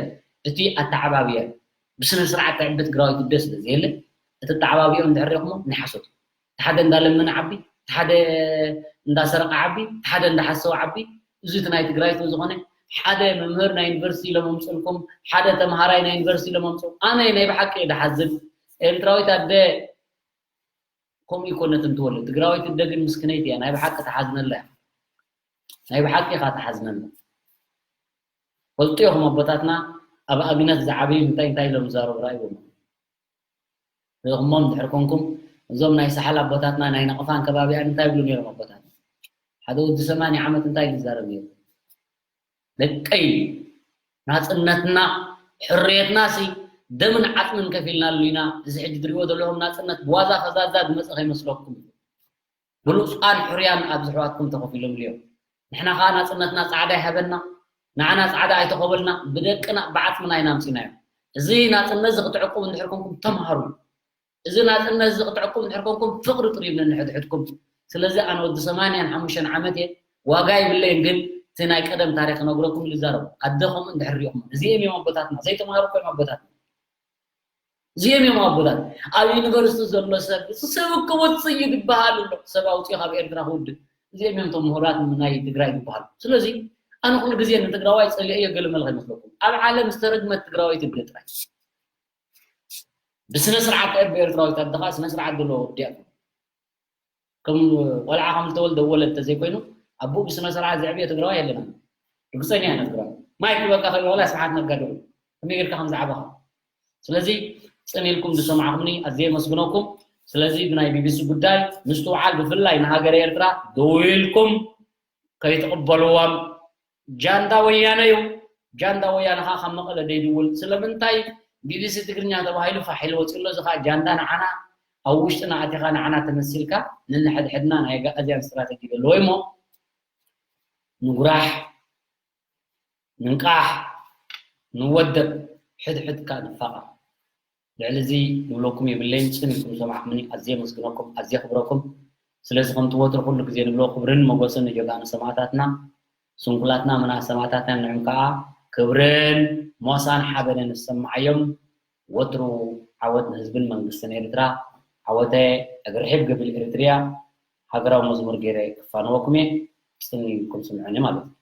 እቲ ኣተዓባብያ ብስነ ስርዓት ትዕቢ ትግራዋይ ትግደ ስለ ዘየለ እቲ ኣተዓባብያኦም እንድሕር ሪእኹሞ ናይ ሓሶት እዩ ሓደ እንዳለመነ ዓቢ ሓደ እንዳሰረቀ ዓቢ ሓደ እንዳሓሰወ ዓቢ እዚ እቲ ናይ ትግራይ ስለ ዝኾነ ሓደ መምህር ናይ ዩኒቨርሲቲ ኢሎም ኣምፅልኩም ሓደ ተምሃራይ ናይ ዩኒቨርሲቲ ኢሎም ኣምፅልኩም ኣነ ናይ ብሓቂ እየ ድሓዝን ኤርትራዊት ኣደ ከምኡ ይኮነት እንትወልድ ትግራዊት ኣደ ግን ምስክነይቲ እያ ናይ ብሓቂ ተሓዝነላ እያ ናይ ብሓቂ ኢኻ ተሓዝነላ ፈልጡ ኢኹም ኣቦታትና ኣብ ኣብነት ዝዓበዩ እንታይ እንታይ ኢሎም ዝዛረቡ ራእይዎም ርኢኹሞም ድሕር ኮንኩም እዞም ናይ ሳሕል ኣቦታትና ናይ ነቐፋን ከባቢኣን እንታይ ይብሉ ነይሮም ኣቦታትና ሓደ ወዲ ሰማንያ ዓመት እንታይ ዝዛረብ ነይሩ ደቀይ ናፅነትና ሕርየትና ሲ ደምን ዓፅምን ከፊልናሉ ኢና እዚ ሕጂ ትሪእዎ ዘለኹም ናፅነት ብዋዛ ፈዛዛ ዝመፀ ከይመስለኩም ብሉፃን ሕርያን ኣብዚ ኣሕዋትኩም ተኸፊሎም እዮም ንሕና ከዓ ናፅነትና ፃዕዳ ይሃበና ንዓና ፃዕዳ ኣይተኸበልና ብደቅና ብዓፅምና ኢና ኣምፂናዮ እዚ ናፅነት እዚ ክትዕቅቡ እንድሕር ኮንኩም ተምሃሩ እዚ ናፅነት እዚ ክትዕቅቡ እንድሕር ኮንኩም ፍቅሪ ጥርዩ ነንሕድሕድኩም ስለዚ ኣነ ወዲ ሰማንያን ሓሙሽተን ዓመት እየ ዋጋ ይብለይን ግን እቲ ናይ ቀደም ታሪክ ክነግረኩም ልዛረቡ ኣደ ከምኡ እንድሕር ሪኹም እዚኦም እዮም ኣቦታትና ዘይተምሃሩ ኮይም ኣቦታትና እዚኦም እዮም ኣቦታት ኣብ ዩኒቨርሲቲ ዘሎ ሰብ ሰብ ክወፅእ እዩ ዝበሃል ኣሎ ሰብ ኣውፅኡ ካብ ኤርትራ ክውድእ እዚኦም እዮም ቶም ምሁራት ናይ ትግራይ ዝበሃሉ ስለዚ ኣነ ኩሉ ግዜ ንትግራዋይ ፀሊኦ እየ ገለመለ ከይመስለኩም ኣብ ዓለም ዝተረግመት ትግራወይቲ እደ ጥራይ ብስነ ስርዓት ተዕቢ ኤርትራዊት ኣደ ከዓ ስነ ስርዓት ዘለዎ ወዲ እያ ከም ቆልዓ ከም ዝተወልደ ወለድ ተዘይኮይኑ ኣቦኡ ብስነ ስርዓት ዘዕብዮ ትግራዋይ የለና ርግፀኛ እየ ትግራዋይ ማይክ በቃ ከይበላ ስብሓት ነጋ ዶ ከመይ ጌርካ ከም ዝዓበኻ ስለዚ ፅን ኢልኩም ዝሰማዕኹምኒ ኣዝየ የመስግነኩም ስለዚ ብናይ ቢቢሲ ጉዳይ ምስትውዓል ብፍላይ ንሃገረ ኤርትራ ደው ኢልኩም ከይትቕበልዎም ጃንዳ ወያነ እዩ። ጃንዳ ወያነ ኸዓ ካብ መቐለ ደይድውል። ስለምንታይ ቢቢሲ ትግርኛ ተባሂሉ ፋሕ ኢሉ ወፂኡ ኣሎ? እዚ ኸዓ ጃንዳ ንዓና ኣብ ውሽጥና ኣቲኻ ንዓና ተመሲልካ ነንሕድሕድና ናይ ኣግኣዝያን ስትራተጂ ዘለዎ እሞ ንጉራሕ፣ ንንቃሕ፣ ንወደብ፣ ሕድሕድካ ንፋቐር። ልዕሊ እዚ ዝብለኩም የብለይን። ጽን ኢልኩም ዝሰማዕኩምኒ ኣዝየ የመስግነኩም፣ ኣዝየ የኽብረኩም። ስለዚ ከምቲ ወትሩ ኩሉ ግዜ ንብሎ ክብርን ሞገስን ንጀጋኑ ሰማእታትና፣ ስንኩላትና ምና ሰማእታትና ንዕም ከኣ ክብርን ሞሳን ሓበንን ዝሰማዓዮም። ወትሩ ዓወት ንህዝብን መንግስትን ኤርትራ። ዓወተ እግሪ ርሒብ ገብል ኤርትርያ። ሃገራዊ መዝሙር ገይረ ክፋነወኩም እየ። ጽን ኢልኩም ስምዑኒ ማለት እዩ።